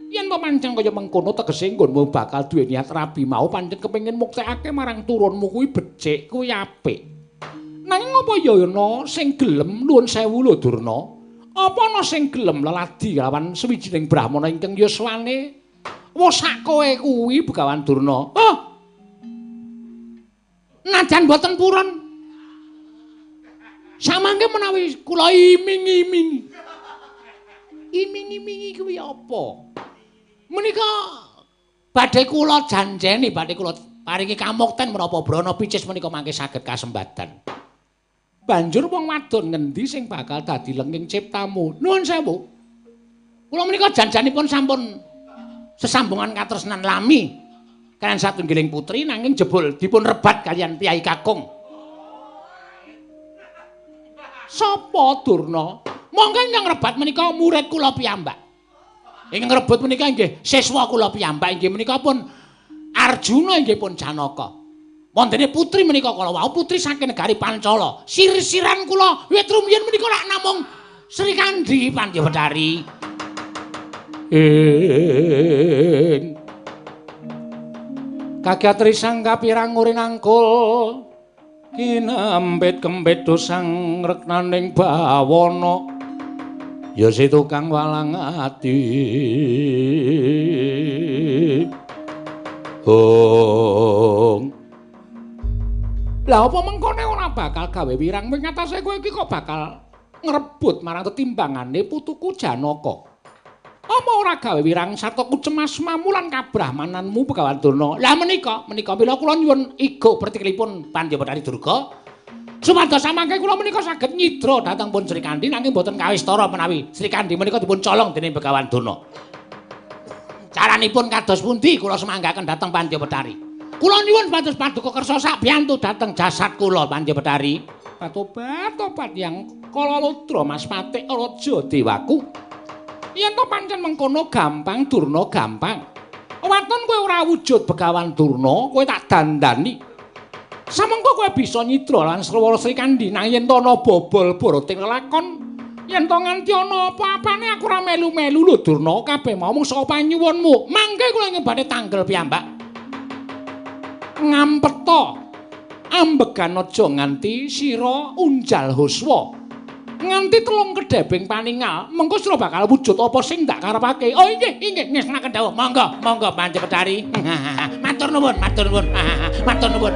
Yen to pancen kaya mengkono tegese nggonmu bakal duwe niat rabi mau pancen kepengin muktekake marang turunmu kuwi becik, kuwi apik. Nanging apa ya ana sing gelem nuwun sewu lho Durna? Apa ana sing gelem leladi lawan sawijining brahmana ingkang yuswane wosak kowe kuwi Begawan Durna? Oh. Najan boten purun. Samangke menawi kula iming-imingi. Iming-imingi kuwi apa? Menika badhe kula janjeni, badhe kula Paringi kamukten menapa brana picis menika mangke saged kasembadan. Banjur wong wadon ngendi sing bakal dadi lengking ciptamu? Nuwun sewu. Kula menika janjanipun sampun sesambungan katresnan lami kaliyan satunggiling putri nanging jebul dipun rebat kaliyan piyai kakung. Sapa Durna? Monggo ingkang rebat menika murid kula piyambak. Ingkang rebut menika inggih siswa kula piyambak inggih menika pun Arjuna inggih pun Janaka. Wontene putri menika kala wau putri saking negari Pancala. Sir-siran kula wit rumiyin menika lak namung Sri Kandi Pandya Betari. Ing kakyatri sang kapirang urinangkul kinempit kempit dosang reknaning bawana ya si tukang walang ati. Hong. Lah apa mengkone ora bakal gawe wirang wing atase kowe iki kok bakal ngrebut marang tetimbangane putuku Janaka. Apa ora gawe wirang sarta kucemas mamulan kabrahmananmu Begawan Durna. Lah menika mila kula nyuwun igo pertikilipun Pandya Betari Durga supados samangke kula menika saged nyidra dhateng pun Sri Kandi nanging boten kawistara menawi Sri Kandi menika dipun colong dening Begawan Durna. Caranipun kados pundi kula semanggaken dhateng Pandya Betari. Kula nyuwun supados paduka kersa sakbiyantu dhateng jasad kula Pandya Betari. Tobat-tobat yang kala ludra Mas Patik Raja Dewaku. Yen to pancen mengkono gampang Durna gampang. Waton kowe ora wujud Begawan Durna, kowe tak dandani. Samengko kowe bisa nyidra lan srewara Sri Kandi nang yen to ana bobol boroting lelakon, yen to nganti ana apa-apane aku ora melu-melu lho Durna, kabeh mau mung saka panyuwunmu. Mangke kula ing badhe tanggel piyambak. Ngampeta ambegan aja nganti sira unjal huswa. Nganti telung kedhebing paningal, mengko sira bakal wujud apa sing ndak karepake. Oh inggih, inggih ngestonaken dawuh. Monggo, monggo Pandya Betari. Matur nuwun, matur nuwun. Matur nuwun.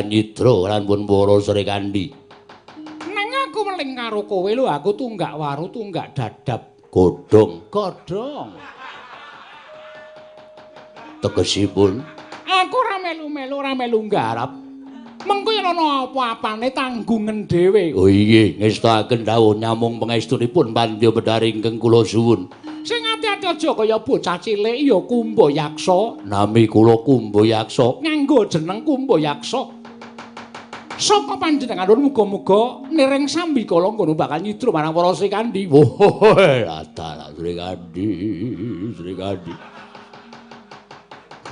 Nyidra lan pun para Sri Kandi. Neng aku meling karo kowe lho, aku tunggak waru tunggak dadap godhong. Godhong. Tegesipun aku ora melu-melu ora melu nggarap. Mengko yen ana apa-apane tanggungan dhewe. Oh inggih, ngestokaken dawuh nyamung pangestunipun Pandya Betari ingkang kula suwun. Sing ati-ati aja kaya bocah cilik ya Kumba Yaksa. Nami kula Kumba Yaksa. Nganggo jeneng Kumba Yaksa. Saka panjenengan muga-muga niring sambikala ngono bakal nyidra marang para Sri Kandi. Wah, dalah Sri Kandi, Sri Kandi.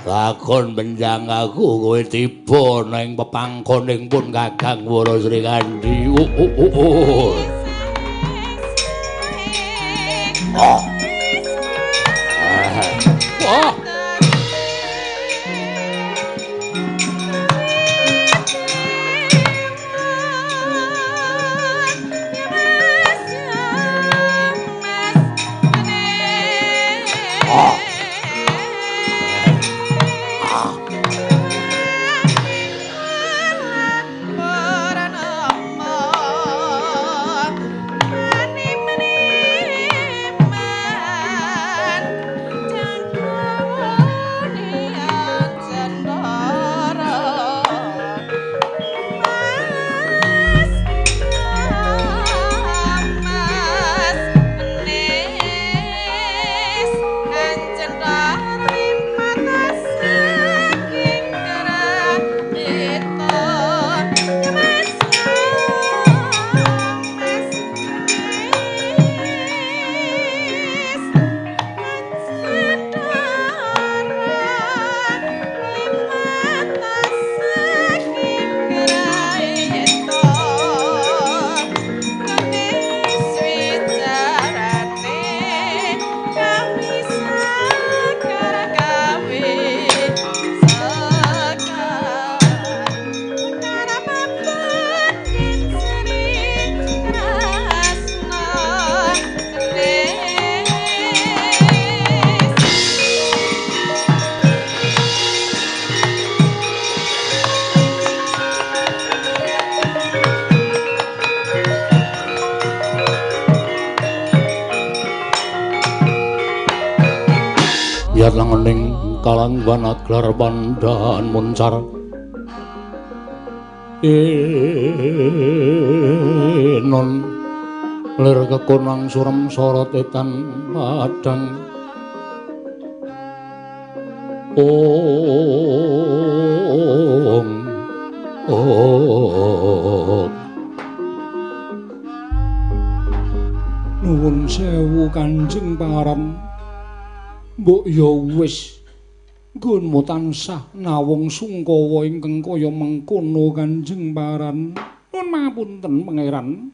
Lakon benjang aku kowe tiba nang pepangkoning pun Kakang para Sri Kandi. Oh, oh, oh, oh. Oh. Oh. Gilat langening kalangban aglar pandhan muncar enon lir kekonang surem sorot etan padang ong ong. Nuwun sewu Kanjeng Pangeran, mbok ya wis nggonmu tansah nawung sungkawa ingkang kaya mengkono Kanjeng Pangeran. Nuwun pangapunten Pangeran,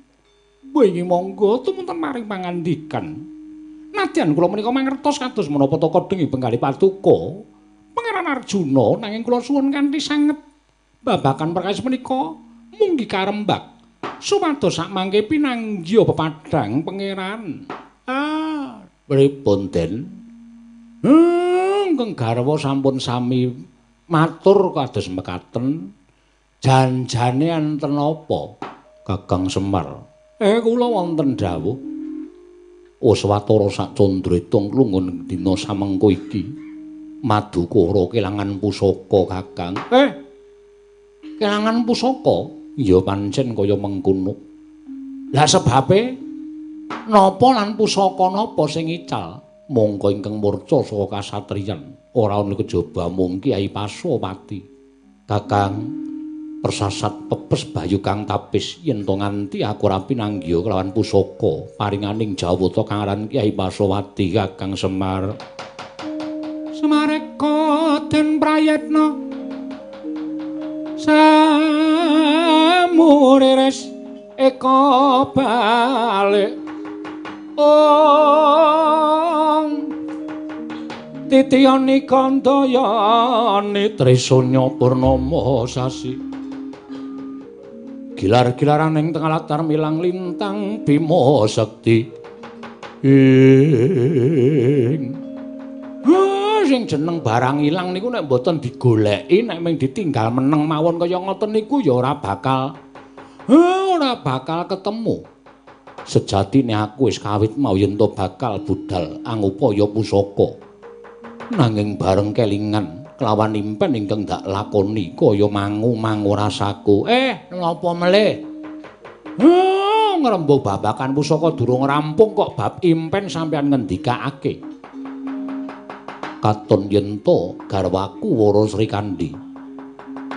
mbok inggih monggo tumunten maring pangandikan. Nadyan kula menika mangertos kados menapa teka dengi penggalih paduka Pangeran Arjuna, nanging kula suwun kanthi sanget babagan perkawis menika munggi karembak supados sakmangke pinanggiha pepadhang Pangeran. Ah, pripun Den? Ingkang garwa sampun sami matur kados mekaten. Janjane enten apa Kakang Semar? Kula wonten dawuh. Oswatara sak candra itung klunggun dina samengko iki Madukara kelangan pusaka Kakang. Kelangan pusaka? Ya pancen kaya mengkono. Lah sebabe napa lan pusaka napa sing ical? Mongko ingkang murca saka kasatriyan ora ana kejaba mung Kyai Pasopati. Kakang, persasat pepes bayu kang tapis yen to nganti aku ora pinanggiha kelawan pusaka paringaning Jawata kang aran Kyai Pasopati. Kakang Semar. Semareka den prayitna samuriris eka balik ong titiyani kandayani trisanya purnama sasi gilar-gilaran ing tengah latar milang lintang Bima Sakti ing sing jeneng barang ilang niku nek mboten digoleki, nek mung ditinggal meneng mawon kaya ngoten niku ya ora bakal ketemu. Sejatine aku wis kawit mau yen to bakal budal angupaya pusaka. Nanging bareng kelingan kelawan impen ingkang dak lakoni kaya mangu-mangu rasaku. Napa melih? Ngrembug babakan pusaka durung rampung kok bab impen sampeyan ngendikake. Katon yen to garwaku Wara Srikandhi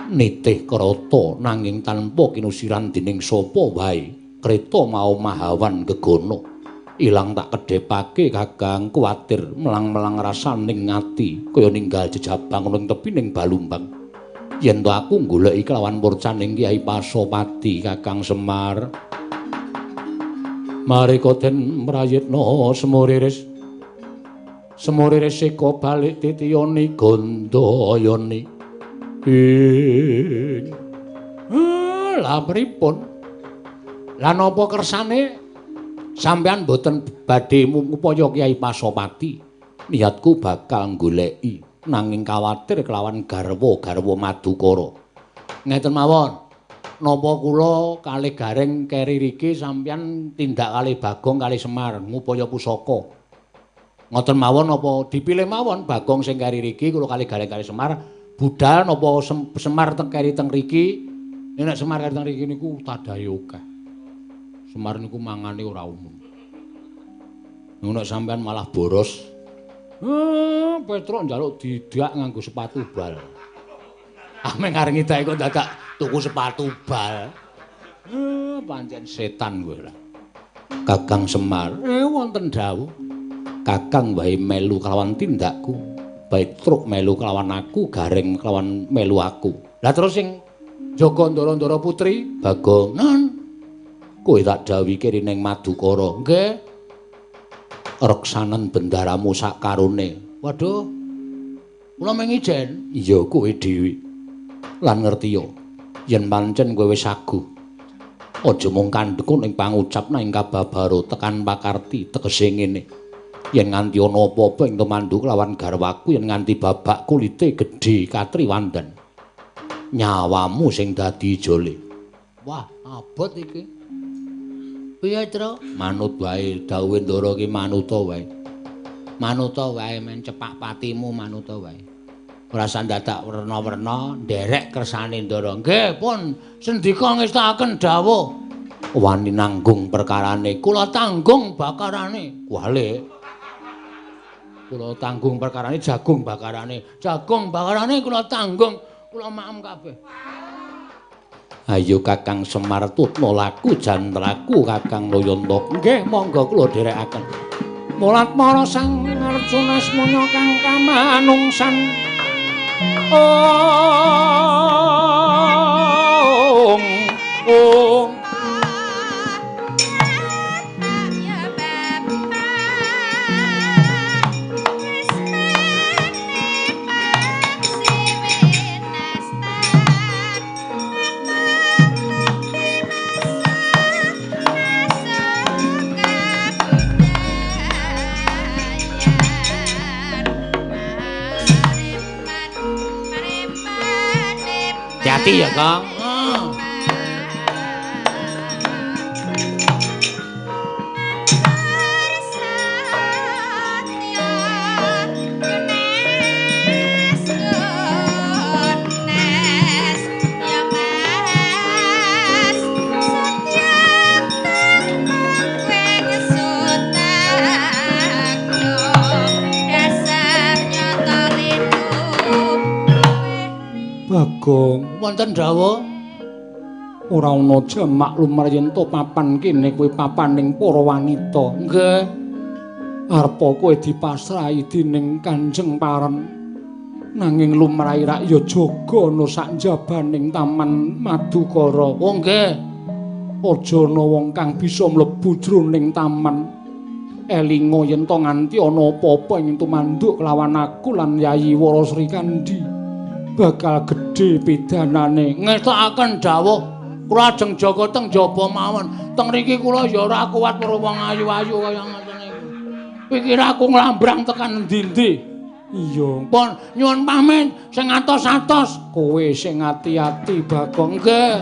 nitih krata nanging tanpa kinusiran dening sapa wae. Kreta mau mahawan gegana ilang tak kedhepake Kakang, kuwatir melang-melang rasaning ati kaya ninggal jejabang ning tepining balumbang. Yen to aku goleki kelawan murcaning Kyai Pasopati. Kakang Semar, mareka den prayitna semuriris semuriris eka balik titiyani gandayani. Lah pripun? Lah napa kersane sampeyan mboten badhe ngupaya Kyai Pasopati? Niatku bakal goleki nanging kawatir kelawan garwa-garwa Madukara. Ngeten mawon, napa kula kalih Gareng keri riki sampeyan tindak kalih Bagong kalih Semar ngupaya pusaka. Ngoten mawon napa dipilih mawon Bagong sing keri riki kula kalih Gareng kalih Semar budal napa Semar teng keri teng riki? Nek Semar keri teng riki niku tadahe akeh. Semar niku mangane ora umum. Nek sampean malah boros. Petruk njaluk didak nganggo sepatu bal. Ame ngareng ngidake kok dadak tuku sepatu bal. Pancen setan kowe lah. Kakang Semar, wonten dawuh. Kakang wae melu kelawan tindakku, Petruk melu kelawan aku, Gareng kelawan melu aku. Lah terus sing jaga ndara-ndara putri Bagong, "Nan, kowe tak dawuhi keri ning Madukara." "Nggih." "Reksanen bendaramu sak karone." "Waduh. Kula mung ijen." "Iya kowe dhewe. Lan ngerti ya, yen pancen kowe wis saguh, aja mung kandhekku ning pangucap nang kababaro tekan pakarti tegese ngene. Yen nganti ana apa-apa ing tumanduk lawan garwaku, yen nganti babak kulite gedhe katriwandan, nyawamu sing dadi ijole." Wah, abot iki. Piye, Tru? Manut wae dawuhe Ndara ki manuta wae. Manuta wae men cepak patimu manuta wae. Ora sandadak werna-werna nderek kersane Ndara. Nggih, pun sendika ngestakaken dawuh. Wani nanggung perkarane, kula tanggung bakarane. Wale. Kula tanggung perkarane jagung bakarane. Jagung bakarane kula tanggung, kula maem kabeh. Ayo Kakang Semar tutna laku jantraku Kakang Loyonta. Nggih, monggo kula dherekaken. Mulat mara Sang Arjuna asmana kang kamanungsan. Ong ong hati ya, Kang. Bagong, wonten dawuh ora ana jamak lumrah yen to papan kene kuwi papaning para wanita. Nggih. Arpa kowe dipasrahi dening Kanjeng Paren. Nanging lumrahe rak ya jaga ana sak njabaning Taman Madukara. Oh nggih. Aja ana wong kang bisa mlebu jroning taman. Elinga yen to nganti ana apa-apa ing tumanduk kelawan aku lan Yayi Wara Srikandhi. Bakal gedhe pidanane. Ngestokaken dawuh kula ajeng jaga teng jaba mawon. Teng riki kula ya ora kuat karo wong ayu-ayu kaya ngoten niku. Pikir aku nglambrang tekan endi-endi. Iya. Pun nyuwun pamit sing atos-atos. Kowe sing ati-ati Bagong. Nggih.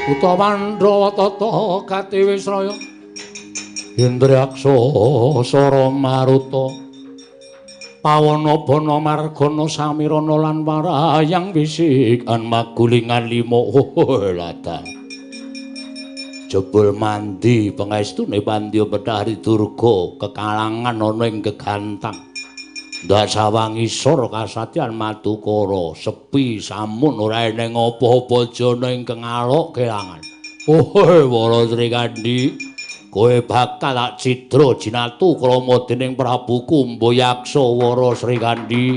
Utawa Pandhawa tata gati wisraya Indriyaksa Sara Maruta Pawana bana margana samirana lan warayang wisikan magulingan lima ladan. Jebul mandi pengestune Pandya Bethari Durga kekalangan ana ing gegantang. Ndasawang isor kasatyan Madukara sepi samun ora eneng apa-apa jana ingkang alok kelangan. Oh Wara Srikandhi, kowe bakal tak cidra jinatu krama dening Prabu Kumbayaksa Wara Srikandhi.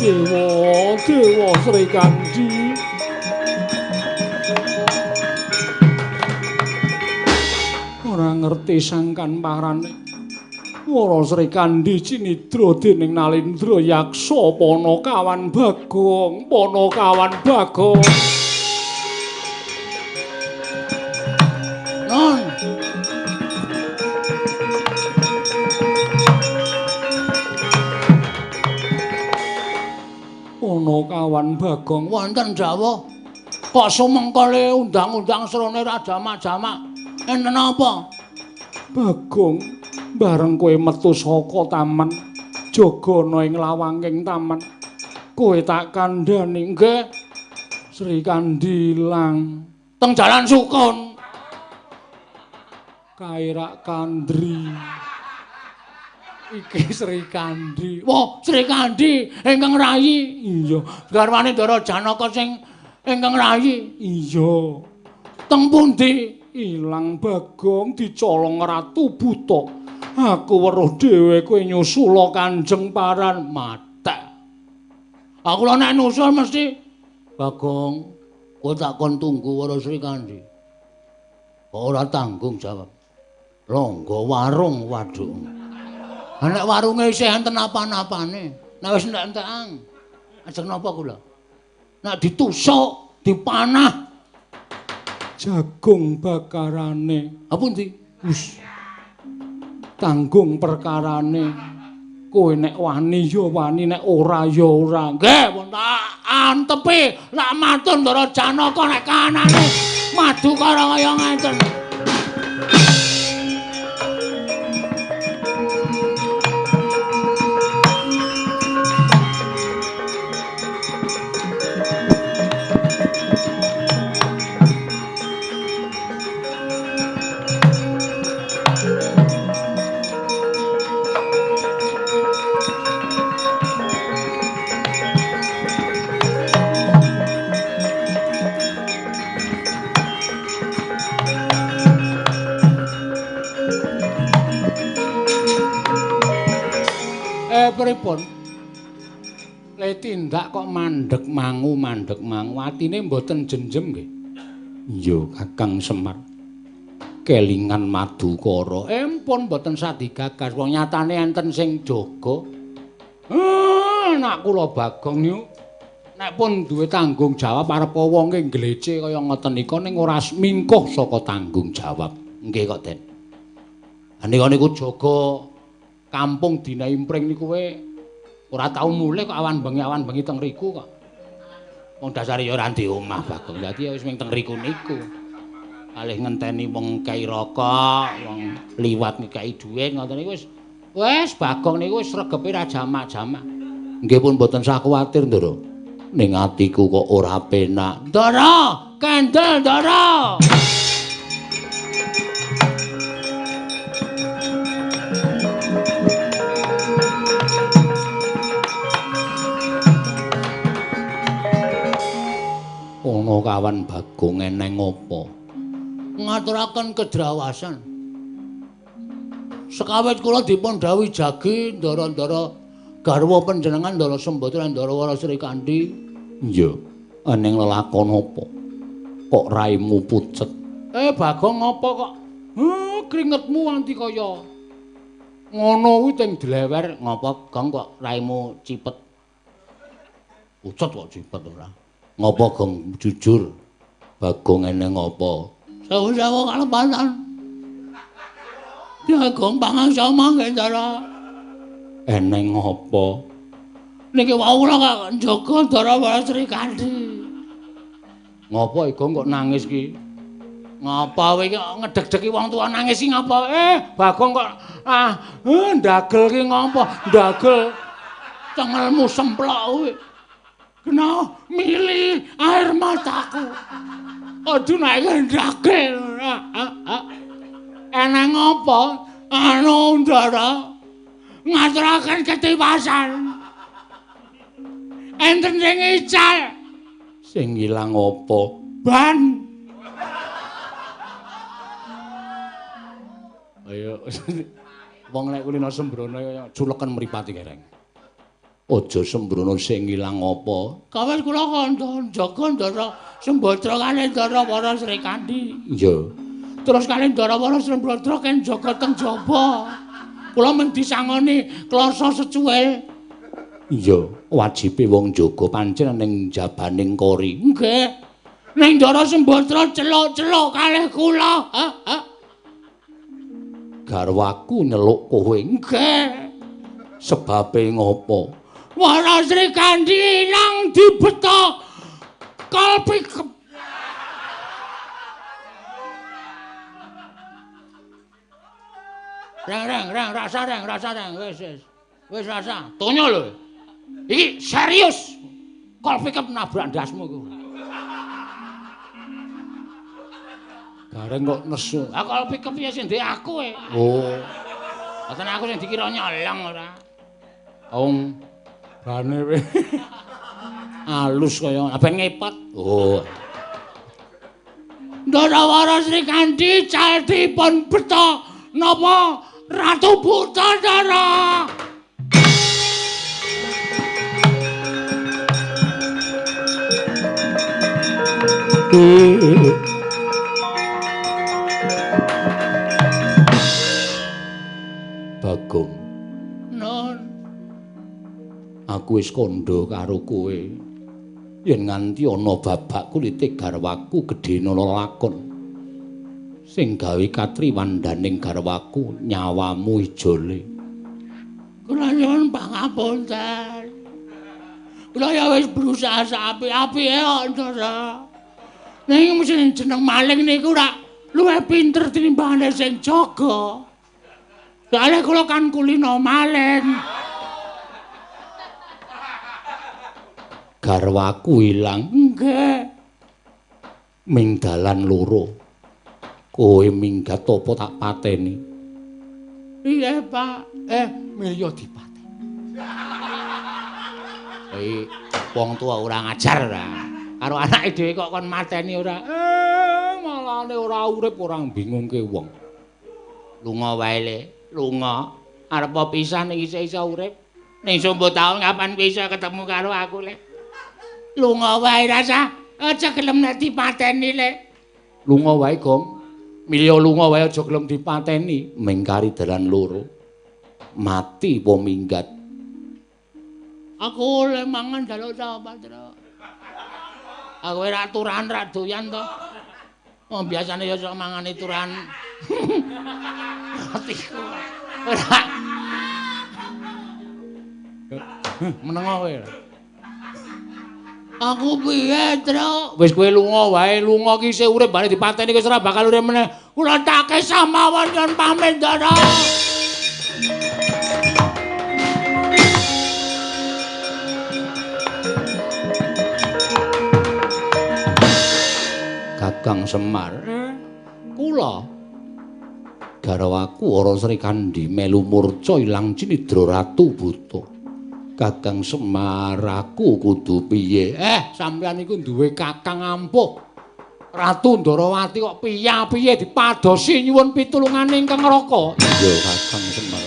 Dewa, Dewa Srikandhi. Ora ngerti sangkan parane. Wara Srikandhi cinidra dening Nalindra Yaksa Panakawan Bagong, Panakawan Bagong. Non. Panakawan Bagong wonten dawuh kok sumengkole undang-undang srone ra jamak-jamak enten apa? Bagong, bareng kowe metu saka taman, jaga ana ing lawanging taman. Kowe tak kandhani nggih. Srikandhi ilang teng jalan sukun. Kae rak kandri. Iki Srikandhi. Wah, Srikandhi ingkang rayi. Iya, garwane Ndara Janaka sing ingkang rayi. Iya. Teng pundi? Ilang Bagong dicolong Ratu Buta. Aku weruh dhewe kowe nyusula Kanjeng Paran matek. Aku lho nek nusul mesti Bagong, kowe tak kon tunggu Wara Srikandhi. Kok ora tanggung jawab. Longgo warung waduk. Ha nek warunge isih enten apa-apane, nek wis entek-entekan. Ajeng napa kula? Nek ditusuk, dipanah jagung bakarane. Ha pundi? Wis. Tanggung perkarane. Kowe nek wani ya wani, nek ora ya ora. Nggih, pun tak antepi lak matur Ndara Janaka nek kanane Madukara kaya ngeten. Pripun? Le tindak kok mandeg mangu atine mboten jenjem nggih. Iya, Kakang Semar. Kelingan Madukara. Empun mboten sadigagas wong nyatane enten sing jaga. Nek kula Bagong niku nek pun duwe tanggung jawab arep wonge nglece kaya ngoten nika ning ora mingkuh saka tanggung jawab. Nggih kok, Den. Nika niku jaga kampung Dina Impring niku kowe ora tau mulih kok awan bengi teng riku kok. Wong dasare ya ora ndek omah Bagong. Dadi ya wis ming teng riku niku. Kalih ngenteni wong kei rokok, wong liwat ngekeki dhuwit ngoten niku wis. Wis Bagong niku wis regepe ra jamak-jamak. Nggih pun mboten sah kuwatir, Ndara. Ning atiku kok ora penak. Ndara, kendel Ndara. Ana kawan Bagong eneng apa? Ngaturaken kedrawasan. Sekawit kula dipun dhawuhi jagi ndara-ndara garwa panjenengan Ndara Sembadra Ndara Wara Srikandhi. Iya, eneng lelakon apa? Kok raimu pucet? Bagong apa kok? Kringetmu anti kaya ngono kuwi teng dlewer. Ngapa Gong kok raimu cipet? Pucet kok cipet ora? Ngapa Gong jujur? Bagong eneng apa? Sewu-sewu kalepatan. Ya Gong pangasama nggih Ndara. Eneng apa? Niki wau kula kok njaga Ndara Wara Srikandhi. Ngapa Gong kok nangis ki? Ngapa kowe iki ngedeg-degi wong tuwa nangis ki ngapa? Bagong kok ndagel ki ngapa? Ndagel cengelmu semplok kuwi. Kena mili air mataku. Aduh nek ndagel. Eneng apa? Anu Ndara ngaturaken ketiwasan. Enten sing ical. Sing ilang apa? Ban. Ayo wong nek kulino sembrono kaya culeken mripate kereng. Aja sembrono sing ilang apa? Kawis kula kandha njaga Ndara Sembadra kalih Ndara Wara Srikandhi. Iya. Terus kalih Ndara Wara Sembadra ken jaga teng jaba. Kula mung disangoni klasa secuil. Iya, wajibe wong jaga pancen ning jabaning kori. Nggih. Ning Ndara Sembadra celuk-celuk kalih kula. Garwaku nyeluk kowe. Nggih. Sebabe ngopo? Wara Srikandhi ilang dibeto kalpi. Reng reng rasa reng rasa reng wis wis. Wis rasa. Tonyo lho. Iki serius. Kol pickup nabrak ndasmu iku. Gareng kok nesu. Ah kol pickup ya sing ndek aku e. Oh. Boten aku sing dikira nyolong ora. Wong bane we. Alus kaya ben ngepot. Oh. Ndara Wara Srikandhi cal dipun beto napa Ratu Buta Ndara. Bagong. Non. Aku wis kandha karo kowe. Yen nganti ana babak kulite garwaku gedhene lakon. Sing gawe katriwandaning garwaku nyawamu ijole. Kula nyuwun pangapunten. Kula ya wis berusaha saapik-apike kok, Ndara. Ning sing jeneng maling niku rak luwih pinter tinimbangane sing jaga. Soale kula kan kulino maling. Garwaku ilang. Nggih. Ming dalan loro. Kowe minggat apa tak pateni? Iya, Pak. Milya dipateni. Kowe wong tuwa ora ngajar ora. Karo anake dhewe kok kon mateni ora. Malane ora urip ora bingungke wong. Lunga wae le, lunga. Arep pisan iki iso urip. Ning sombo taun kapan bisa ketemu karo aku le. Lunga wae rasa, aja gelem nek dipateni le. Lunga wae, Gong. Milya lunga wae aja gelem dipateni. Mingkari dalan loro. Mati apa minggat? Aku le mangan jaluk sapa, Tru? Aku ora turahan ra doyan to. Oh biasane ya sok mangane turahan. Atiku. Ora. Menengo kowe. Aku piye, Tru? Wis kowe lunga wae, lunga ki isih urip bare dipateni wis ora bakal urip meneh. Kula tak kesah mawon nyuwun pamit, Ndara. Kakang Semar, kula garwaku Ora Srikandhi melu murca ilang cinidra Ratu Buta. Kakang Semar, aku kudu piye? Sampeyan iku duwe kakang ampuh. Ratu Ndarawati kok piye-piye dipadosi nyuwun pitulungane ingkang Raka. Iya, Kakang Semar.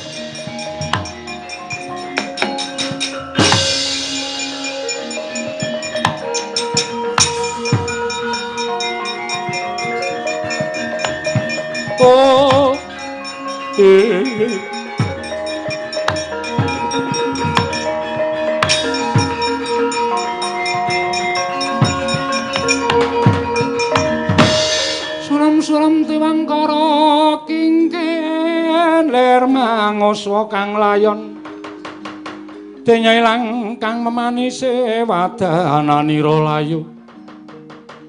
Oh, Suram-suram tiwangkara kingken lir manguswa kang layon. Denya ilang kang memanise wadananira layu.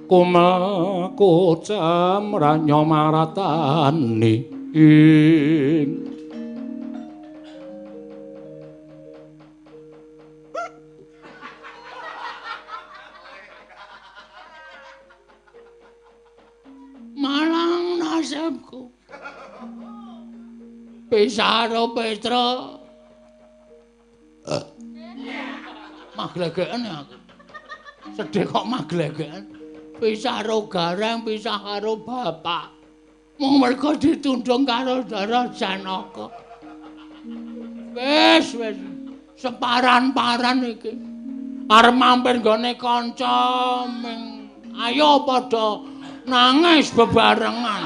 Kumel kocem ranya maratani ing Malang nasibku. Pisaro Petro. Maglegeken aku. Sedih kok maglegeken. Pisah karo gareng, pisah karo bapak. Mung mergo ditundung karo Ndara Janaka. Wis, wis. Separan-paran iki. Arep mampir nggone kanca ming ayo padha nangis bebarengan.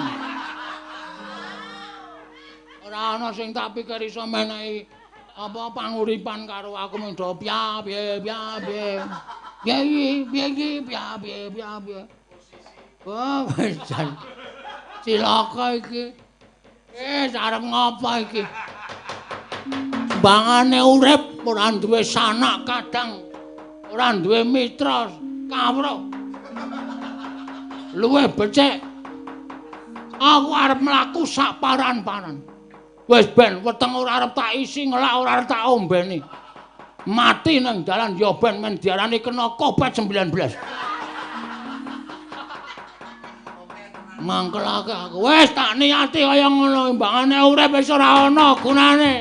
Ora ana sing tak pikir iso menehi apa panguripan karo aku mung do piye piye piye. Piye piye piye piye piye. Wah, wis jan. Cilaka iki. Wis arep ngopo iki? Bangane urip ora duwe sanak kadang, ora duwe mitra kawruh. Luwih becik aku arep mlaku sak paran-paran. Wis ben weteng ora arep tak isi, ngelak ora arep tak ombeni. Mati nang dalan ya ben men diarani kena Covid-19. Mangkelake aku. Wis tak niati kaya ngono, imbangane urip wis ora ana gunane.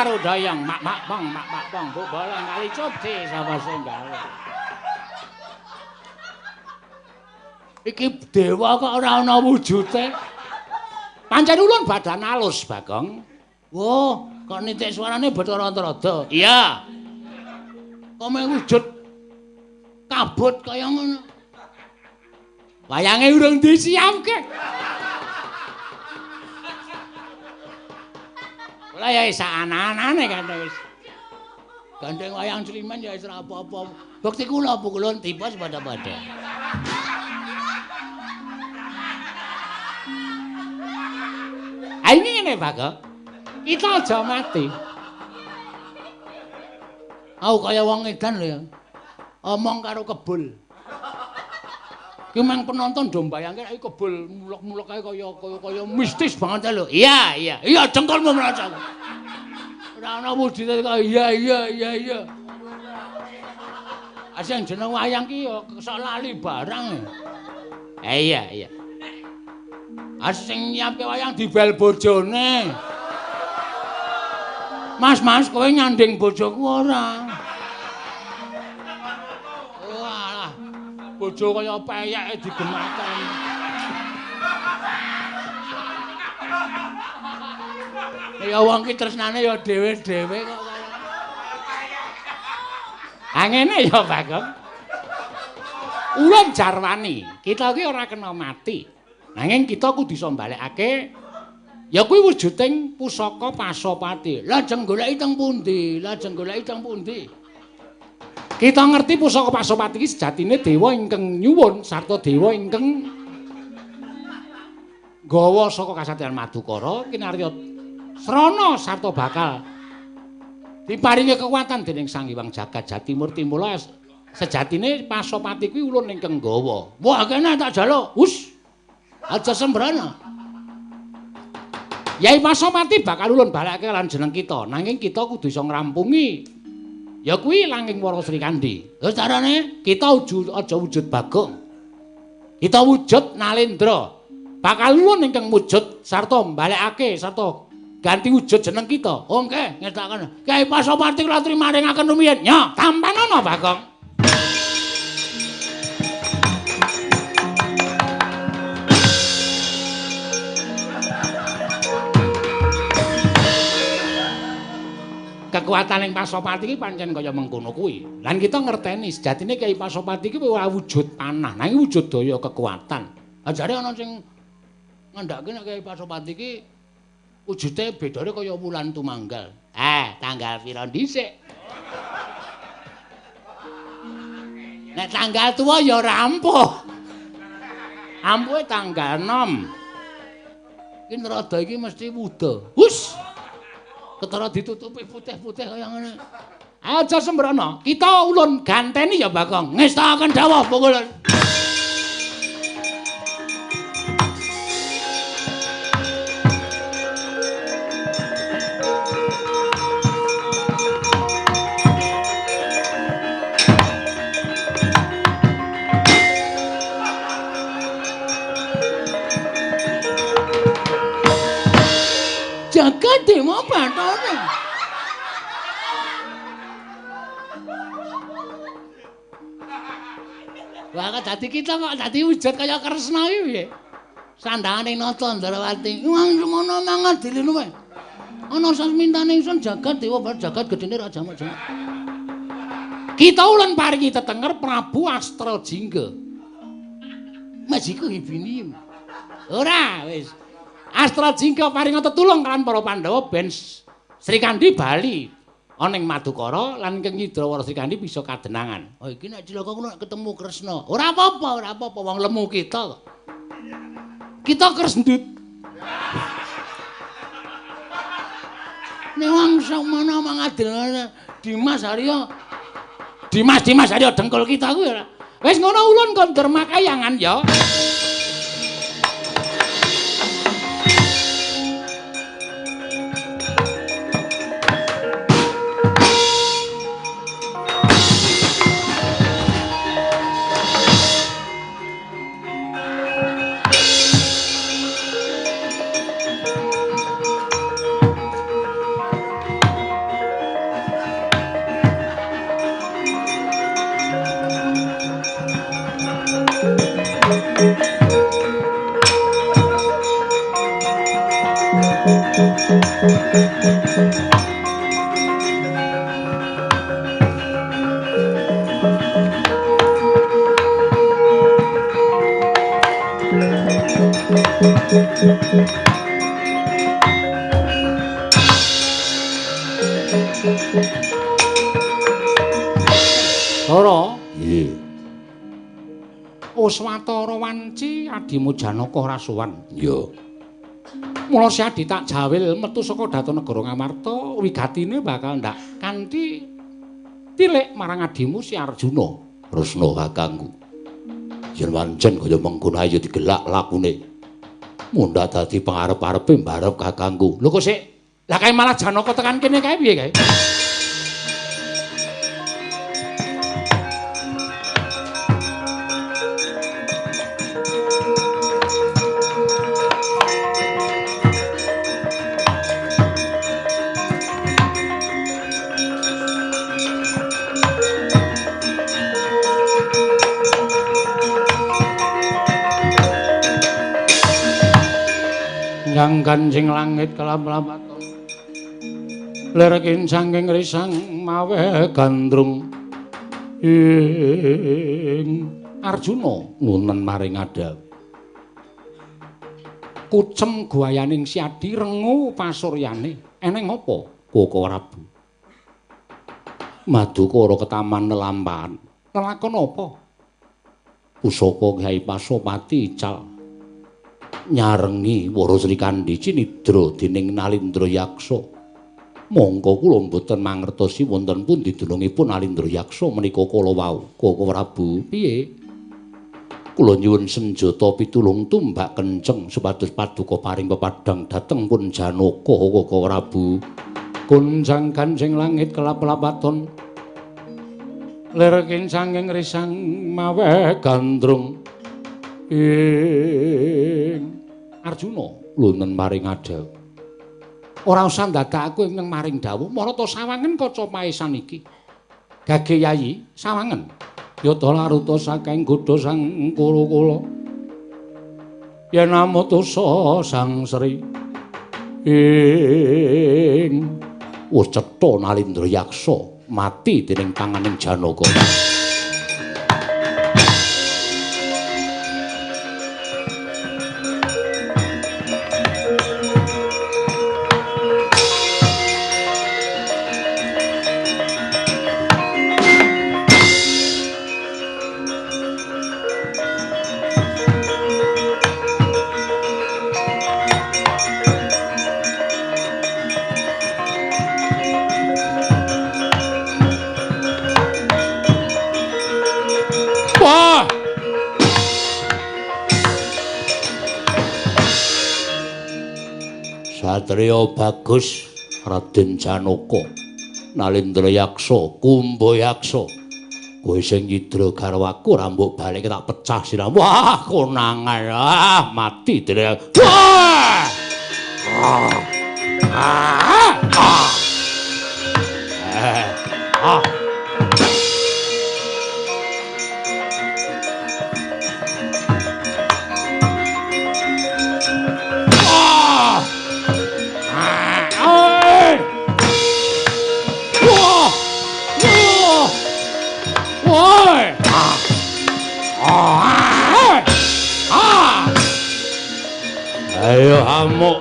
karo doyong, mak mak pong, mak mak pong, bu bolong kali cupdi sapa sing gawe. Iki dewa kok ora ana wujude. Pancen ulun badan alus, Bagong. Wah, kok nitik suarane Bathara Antarada. Iya. Kok meh wujud kabut kaya ngono. Wayange urung disiapke. Kula ya wis ana-anane kan wis. Gandeng wayang Sleman ya wis ora apa-apa. Bukti kula pukulun tiba padha-padha. Ini ngene, Bagong. Kita aja mati. Aku kaya wong edan lho ya. Omong karo kebul. Ki mang penonton do mbayangke nek kebul mulek-mulek kae kaya mistis banget lho. Iya, iya. Iya jengkolmu mrocok. Ora ana wujude kok iya iya iya iya. Asing jeneng wayang ki ya sok lali barang. Iya, iya. Asing nyiapke wayang dibel bojone. Mas, mas, kowe nyanding bojoku ora? Walah, bojo kaya peyeke digemateni. Ya wong ki tresnane ya dhewe-dhewe kok kaya. Ah ngene ya, Bagong. Ulun jarwani, kita ki ora kena mati. Nanging kita kudu iso mbalekake ya kuwi wujuding pusaka Pasopati. Lajeng goleki teng pundi? Lajeng goleki teng pundi? Kita ngerti pusaka Pasopati iki sejatine dewa ingkang nyuwun sarta dewa ingkang nggawa saka kasatriyan Madukara kinarya srana sarta bakal diparingi kekuatan dening Sang Hyang Jagat Jatimurti. Mula sejatine Pasopati kuwi ulun ingkang nggawa. Wah, kene tak jaluk. Hus. Aja sembrana. Yai Pasopati bakal ulun balekake lan jeneng kita. Nanging kita kudu iso ngrampungi. Ya kuwi langing Wara Srikandhi. Terus carane kita aja wujud Bagong. Kita wujud Nalendra. Bakal ulun ingkang wujud sarta mbalekake sarta ganti wujud jeneng kita. Oh nggih, ngestakaken. Kyai Pasopati kula trimaringaken rumiyin. Ya, tampanana Bagong. Kekuatan ing Pasopati iki pancen kaya mengkono kuwi. Lan kita ngerteni sejatine Kyai Pasopati iki ora wujud panah, nanging wujud daya kekuatan. Ajare ana sing ngandhake nek Kyai Pasopati iki wujude bedane kaya wulan tumanggal. Tanggal pira dhisik? Nek tanggal tuwa ya ora ampuh. Ampuhe tanggal 6. Iki nerada iki mesti wuda. Hus. Ketara ditutupi putih-putih kaya ngene. Aja sembrono, kita ulun ganteni ya Bagong. Ngestakaken dawuh pukulun. Jagat Dewa Bathara. Wah, kok dadi kita kok dadi wujud kaya Kresna iki piye? Sandangane Nata Ndrawati. Wong semono mangadili luwe. Ana sasmintane ingsun jagat Dewa Bathara, jagat gedene ra jamak-jamak. Kita ulun paringi tetenger Prabu Astrajingga. Majiku ibini. Ora wis. Astrajingga paringa tetulung kan para Pandhawa ben Srikandhi bali ana ing Madukara lan ingkang nyidra Wara Srikandhi bisa kadenangan. Oh iki nek cilaka kuwi nek ketemu Kresna. Ora apa-apa, ora apa-apa wong lemu kita kok. Kita kresndut. Nek wong sakmana mangadil Dimas Arya. Dimas Arya dengkul kita kuwi ora. Wis ngono ulun kon dermakayangan ya. Dara. Nggih. Oswatara wanci adimu Janaka ora sowan. Iya. Mula si adi tak jawil metu saka Daton Negara Ngamarta, wigatine bakal ndak kanthi tilik marang adimu si Arjuna. Kresna kakangku. Yen wancen kaya mengkono ayo digelak lakune. Mundhak dadi pangarep-arepe mbarep kakangku. Lho kok sik, lah kae malah Janaka tekan kene kae piye kae? Yang kanjeng langit kelam-lamaton lir kincanging risang mawe gandrung ing Arjuna nunen maring adha. Kucem guayaning Siadi rengu pasuryane. Eneng apa Koko Prabu? Madukara ketaman lelampahan. Lelakon apa? Pusaka Kyai Pasopati ical nyarengi Wara Srikandhi cinidra dening Nalindra Yaksa. Mongko kula mboten mangertosi wonten pundi dunungipun Nalindra Yaksa menika kala wau. Koko Prabu, piye? Kula nyuwun senjata pitulung tumbak kenceng supados paduka paring pepadhang dhateng pun Janaka. Koko Prabu. Kunjang kanjeng langit kelap-lapaton lir kincanging risang mawe gandrung ing Arjuna lunen maring adha. Ora usah ndadak aku ing maring dawuh marata sawangen kaca paesan iki. Gage Yayi sawangen. Yata laruta saking godha sang kula-kula. Yen amutusa sang Sri ing wis cetha Nalindra Yaksa mati dening tanganing Janaka. Satria bagus Raden Janaka, Nalindra Yaksa, Kumba Yaksa. Kowe sing nyidra garwaku ora mbok balik tak pecah sirahmu. Wah, konangan. Ah, mati dene. Wah! Ah. Ah. Ah. Ah. Ayo amuk.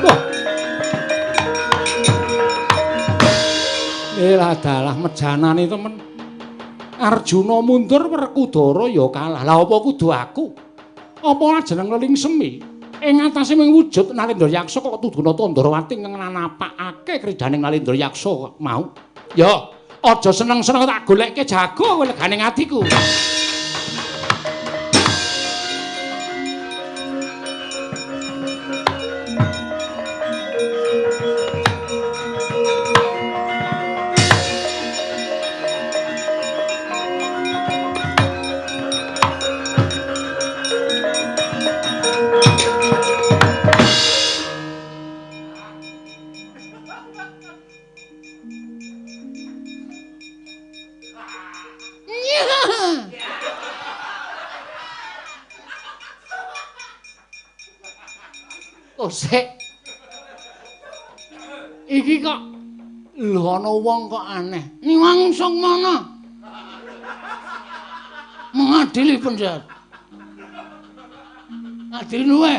Wah. Elah dalah mejanane temen. Arjuna mundur Werkudara ya kalah. Lah apa kudu aku? Apa jeneng Leling Semi? Ing atase mung wujud Nalindra Yaksa kok tuduna Tandrawati ngnapakake kridaning Nalindra Yaksa mau. Ya, aja seneng-seneng tak golekke jago kowe legane atiku. Sik. Iki kok Lho ana wong kok aneh. Niwang Sukmana. Mengadili penjahat. Ngadili luwe.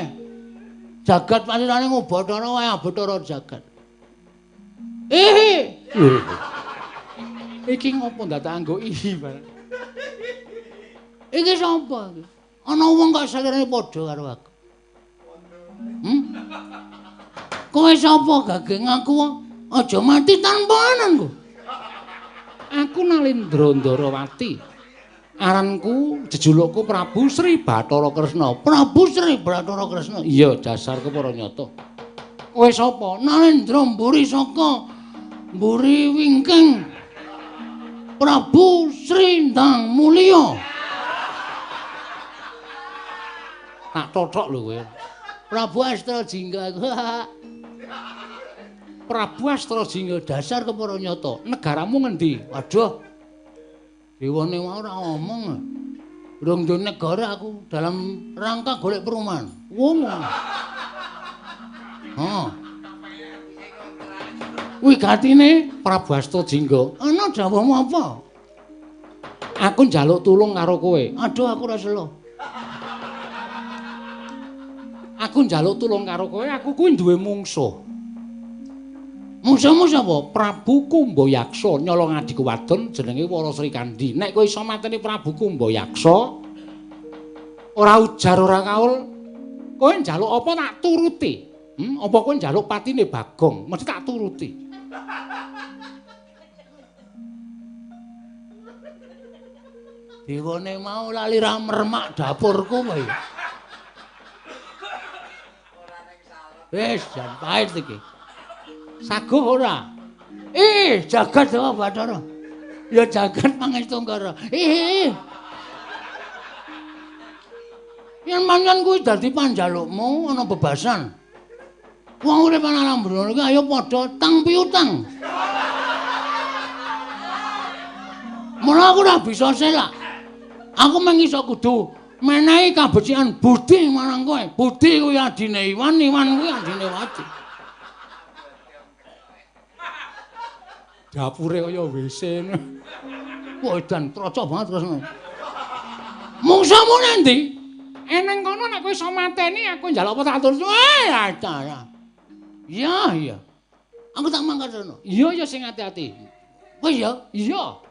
Jagat pancene ngubathara wae abetara jagat. Eh. Iki ngopo ndadak anggo ihi bareng. Iki sapa iki? Ana wong kok salirane padha karo aku. Kowe sapa gage ngaku aja mati tanpa ananku. Aku Nalindra Ndarawati. Aranku jejulukku Prabu Sri Bathara Kresna. Prabu Sri Bathara Kresna. Iya, dasarku para nyata. Kowe sapa? Nalindra mburi saka mburi wingking. Prabu Sri Ndang Mulya. Tak tothok lho kowe. Prabu Astra Jingga aku. Prabu Astra Jingga dasar kepara nyata. Negaramu ngendi? Waduh. Dewane mau ora ngomong. Durung duwe negara aku dalam rangka golek perumahan. Wong. Heeh. Wigatine Prabu Astra Jingga. Ana dawuhmu apa? Aku njaluk tulung karo kowe. Aduh aku ora selo. Aku njaluk tulung karo kowe, aku kuwi duwe mungsuh. Mungsuhmu sapa? Prabu Kumbayaksa nyolong adhiku wadon jenenge Wara Srikandhi. Nek kowe iso mateni Prabu Kumbayaksa, ora ujar ora kaul, kowe njaluk apa tak turuti. Apa kowe njaluk patine Bagong, mesti tak turuti. Dewane mau lali ra mermak dapurku kowe. Wis jan pahit iki. Saguh ora? Ih, jagat Dewa Bathara. Ya jagat Pangestu Ngara. Ih. Yen pancen kuwi dadi panjalukmu ana bebasan. Wong urip ana alam brono iki ayo padha tang piutang. Mula aku ora bisa selak. Aku mung iso kudu menehi kabecikan budi marang kowe. Budi kuwi adine Iwan, Iwan kuwi adine Wati. Dapure kaya WC. Wah, edan trocok banget terus. Mungsuhmu nang ndi? Eneng kono nek kowe iso mateni aku njaluk apa tak turuti. Wah, ya. Iya, iya. Aku tak mangkat rono. Iya, ya sing ati-ati. Wis ya? Iya.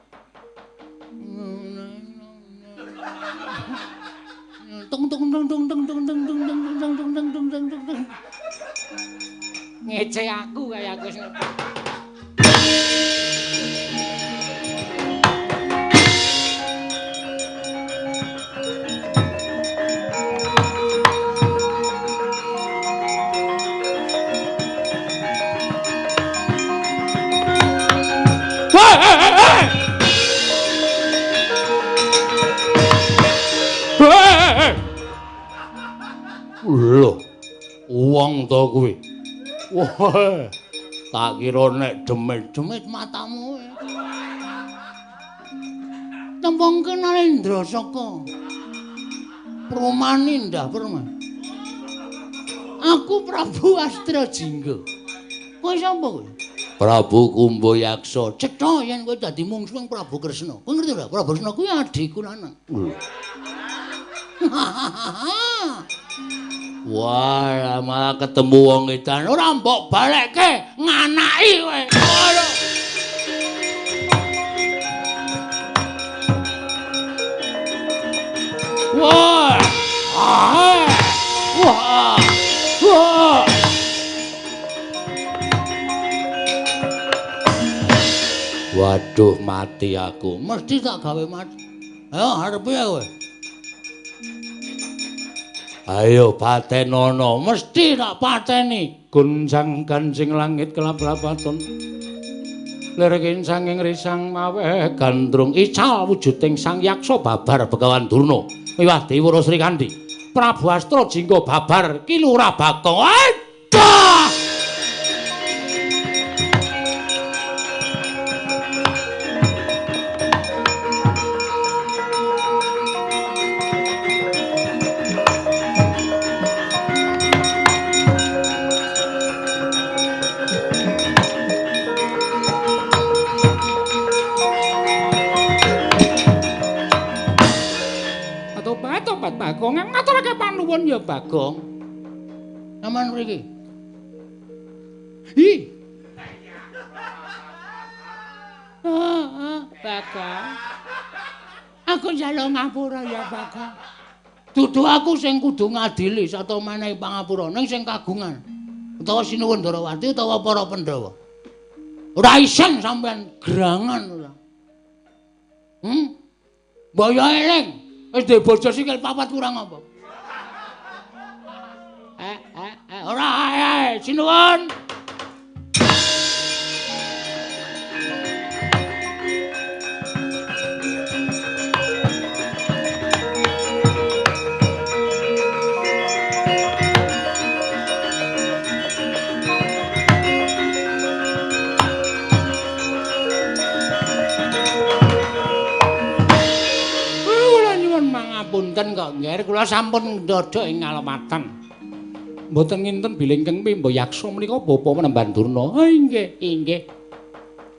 Tung tung tung tung tung tung tung tung tung tung tung tung tung tung tung tung. Ngece aku kaya aku sing. Lho, wong to kuwi. Wah, tak kira nek demit-demit matamu. Tembung Nalendra saka Perumahan Indah Permai. Aku Prabu Astra Jingga. Kowe sapa kowe? Prabu Kumbayaksa. Cetha yen kowe dadi mungsuh Prabu Kresna. Kowe ngerti ora? Prabu Kresna kuwi adhiku lanang. Wah, malah ketemu wong edan. Ora mbok balekke, nganaki kowe. Wah. Wah. Wah. Waduh, mati aku. Mesti tak gawe mati. Ayo arepe kowe. Ayo patenono, mesti tak pateni. Gonjang ganjing langit kelap-lapaton. Lirikin sanging risang maweh gandrung ical wujuding sang yaksa babar Begawan Durna. Miwah Dewi Wara Srikandhi. Prabu Astra Jingga babar Ki Lurah Bagong. Aduh! Bagong. Ngaturake panuwun ya Bagong. Sampeyan mriki. Hi. Bagong. Aku njaluk ngapura ya Bagong. Dudu aku sing kudu ngadili sata menehi pangapura ning sing kagungan. Utawa Sinuwun Ndarawati utawa para Pandhawa. Ora isen sampean gerangan ora. Mbok yo eling, wis duwe bojo sikil papat kurang apa? Ora sinuwun. Punten kok nggih kula sampun ndodhok ing ngalematan. Mboten nginten bilih ingkang pimba yaksa menika bapa Penemban Durna. Oh inggih, inggih.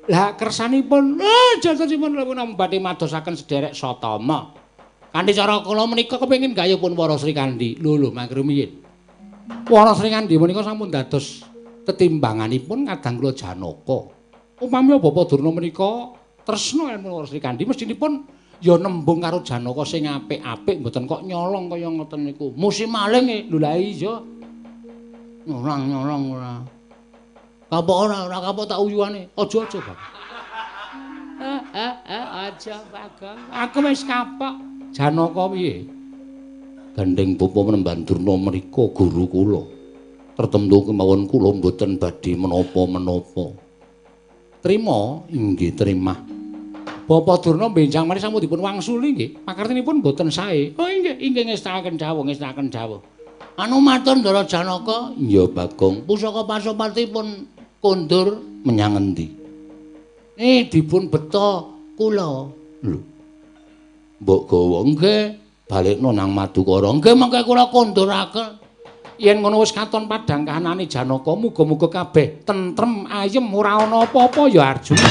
Lah kersanipun jatosipun kula badhe madosaken sederek Satama. Kanthi cara kula menika kepengin gayuhipun Wara Srikandhi. Lho lho mangke rumiyin. Wara Srikandhi menika sampun dados tetimbanganipun kadang kula Janaka. Upami Bapak Durna menika tresna ilmu Wara Srikandhi mestinipun ya nembung karo Janaka sing apik-apik mboten kok nyolong kaya ngoten niku. Musim maling lho lha iya. Nyolong-nyolong ora. Kapok ora, ora kapok tak uyuane. Aja-aja, Bang. Aja, Bagong. Aku wis kapok. Janaka piye? Gandeng Bapa Penemban Durna menika guru kula. Tertemtu kemawon kula mboten badhe menapa-menapa. Trima? Inggih, terima. Bapak Durna benjang mari sampun dipun wangsuli nggih. Pakartinipun mboten sae. Oh inggih, inggih ngestakaken dawuh, ngestakaken dawuh. Anu matur Ndara Janaka? Iya Bagong. Pusaka Pasopatipun kondur menyang endi? Dipun beta kula. Lho. Mbok gawa nggih, balekno nang Madukara. Nggih mengke kula konduraken. Yen ngono wis katon padhang kahanane Janaka, muga-muga kabeh tentrem ayem ora ana apa-apa ya Arjuna.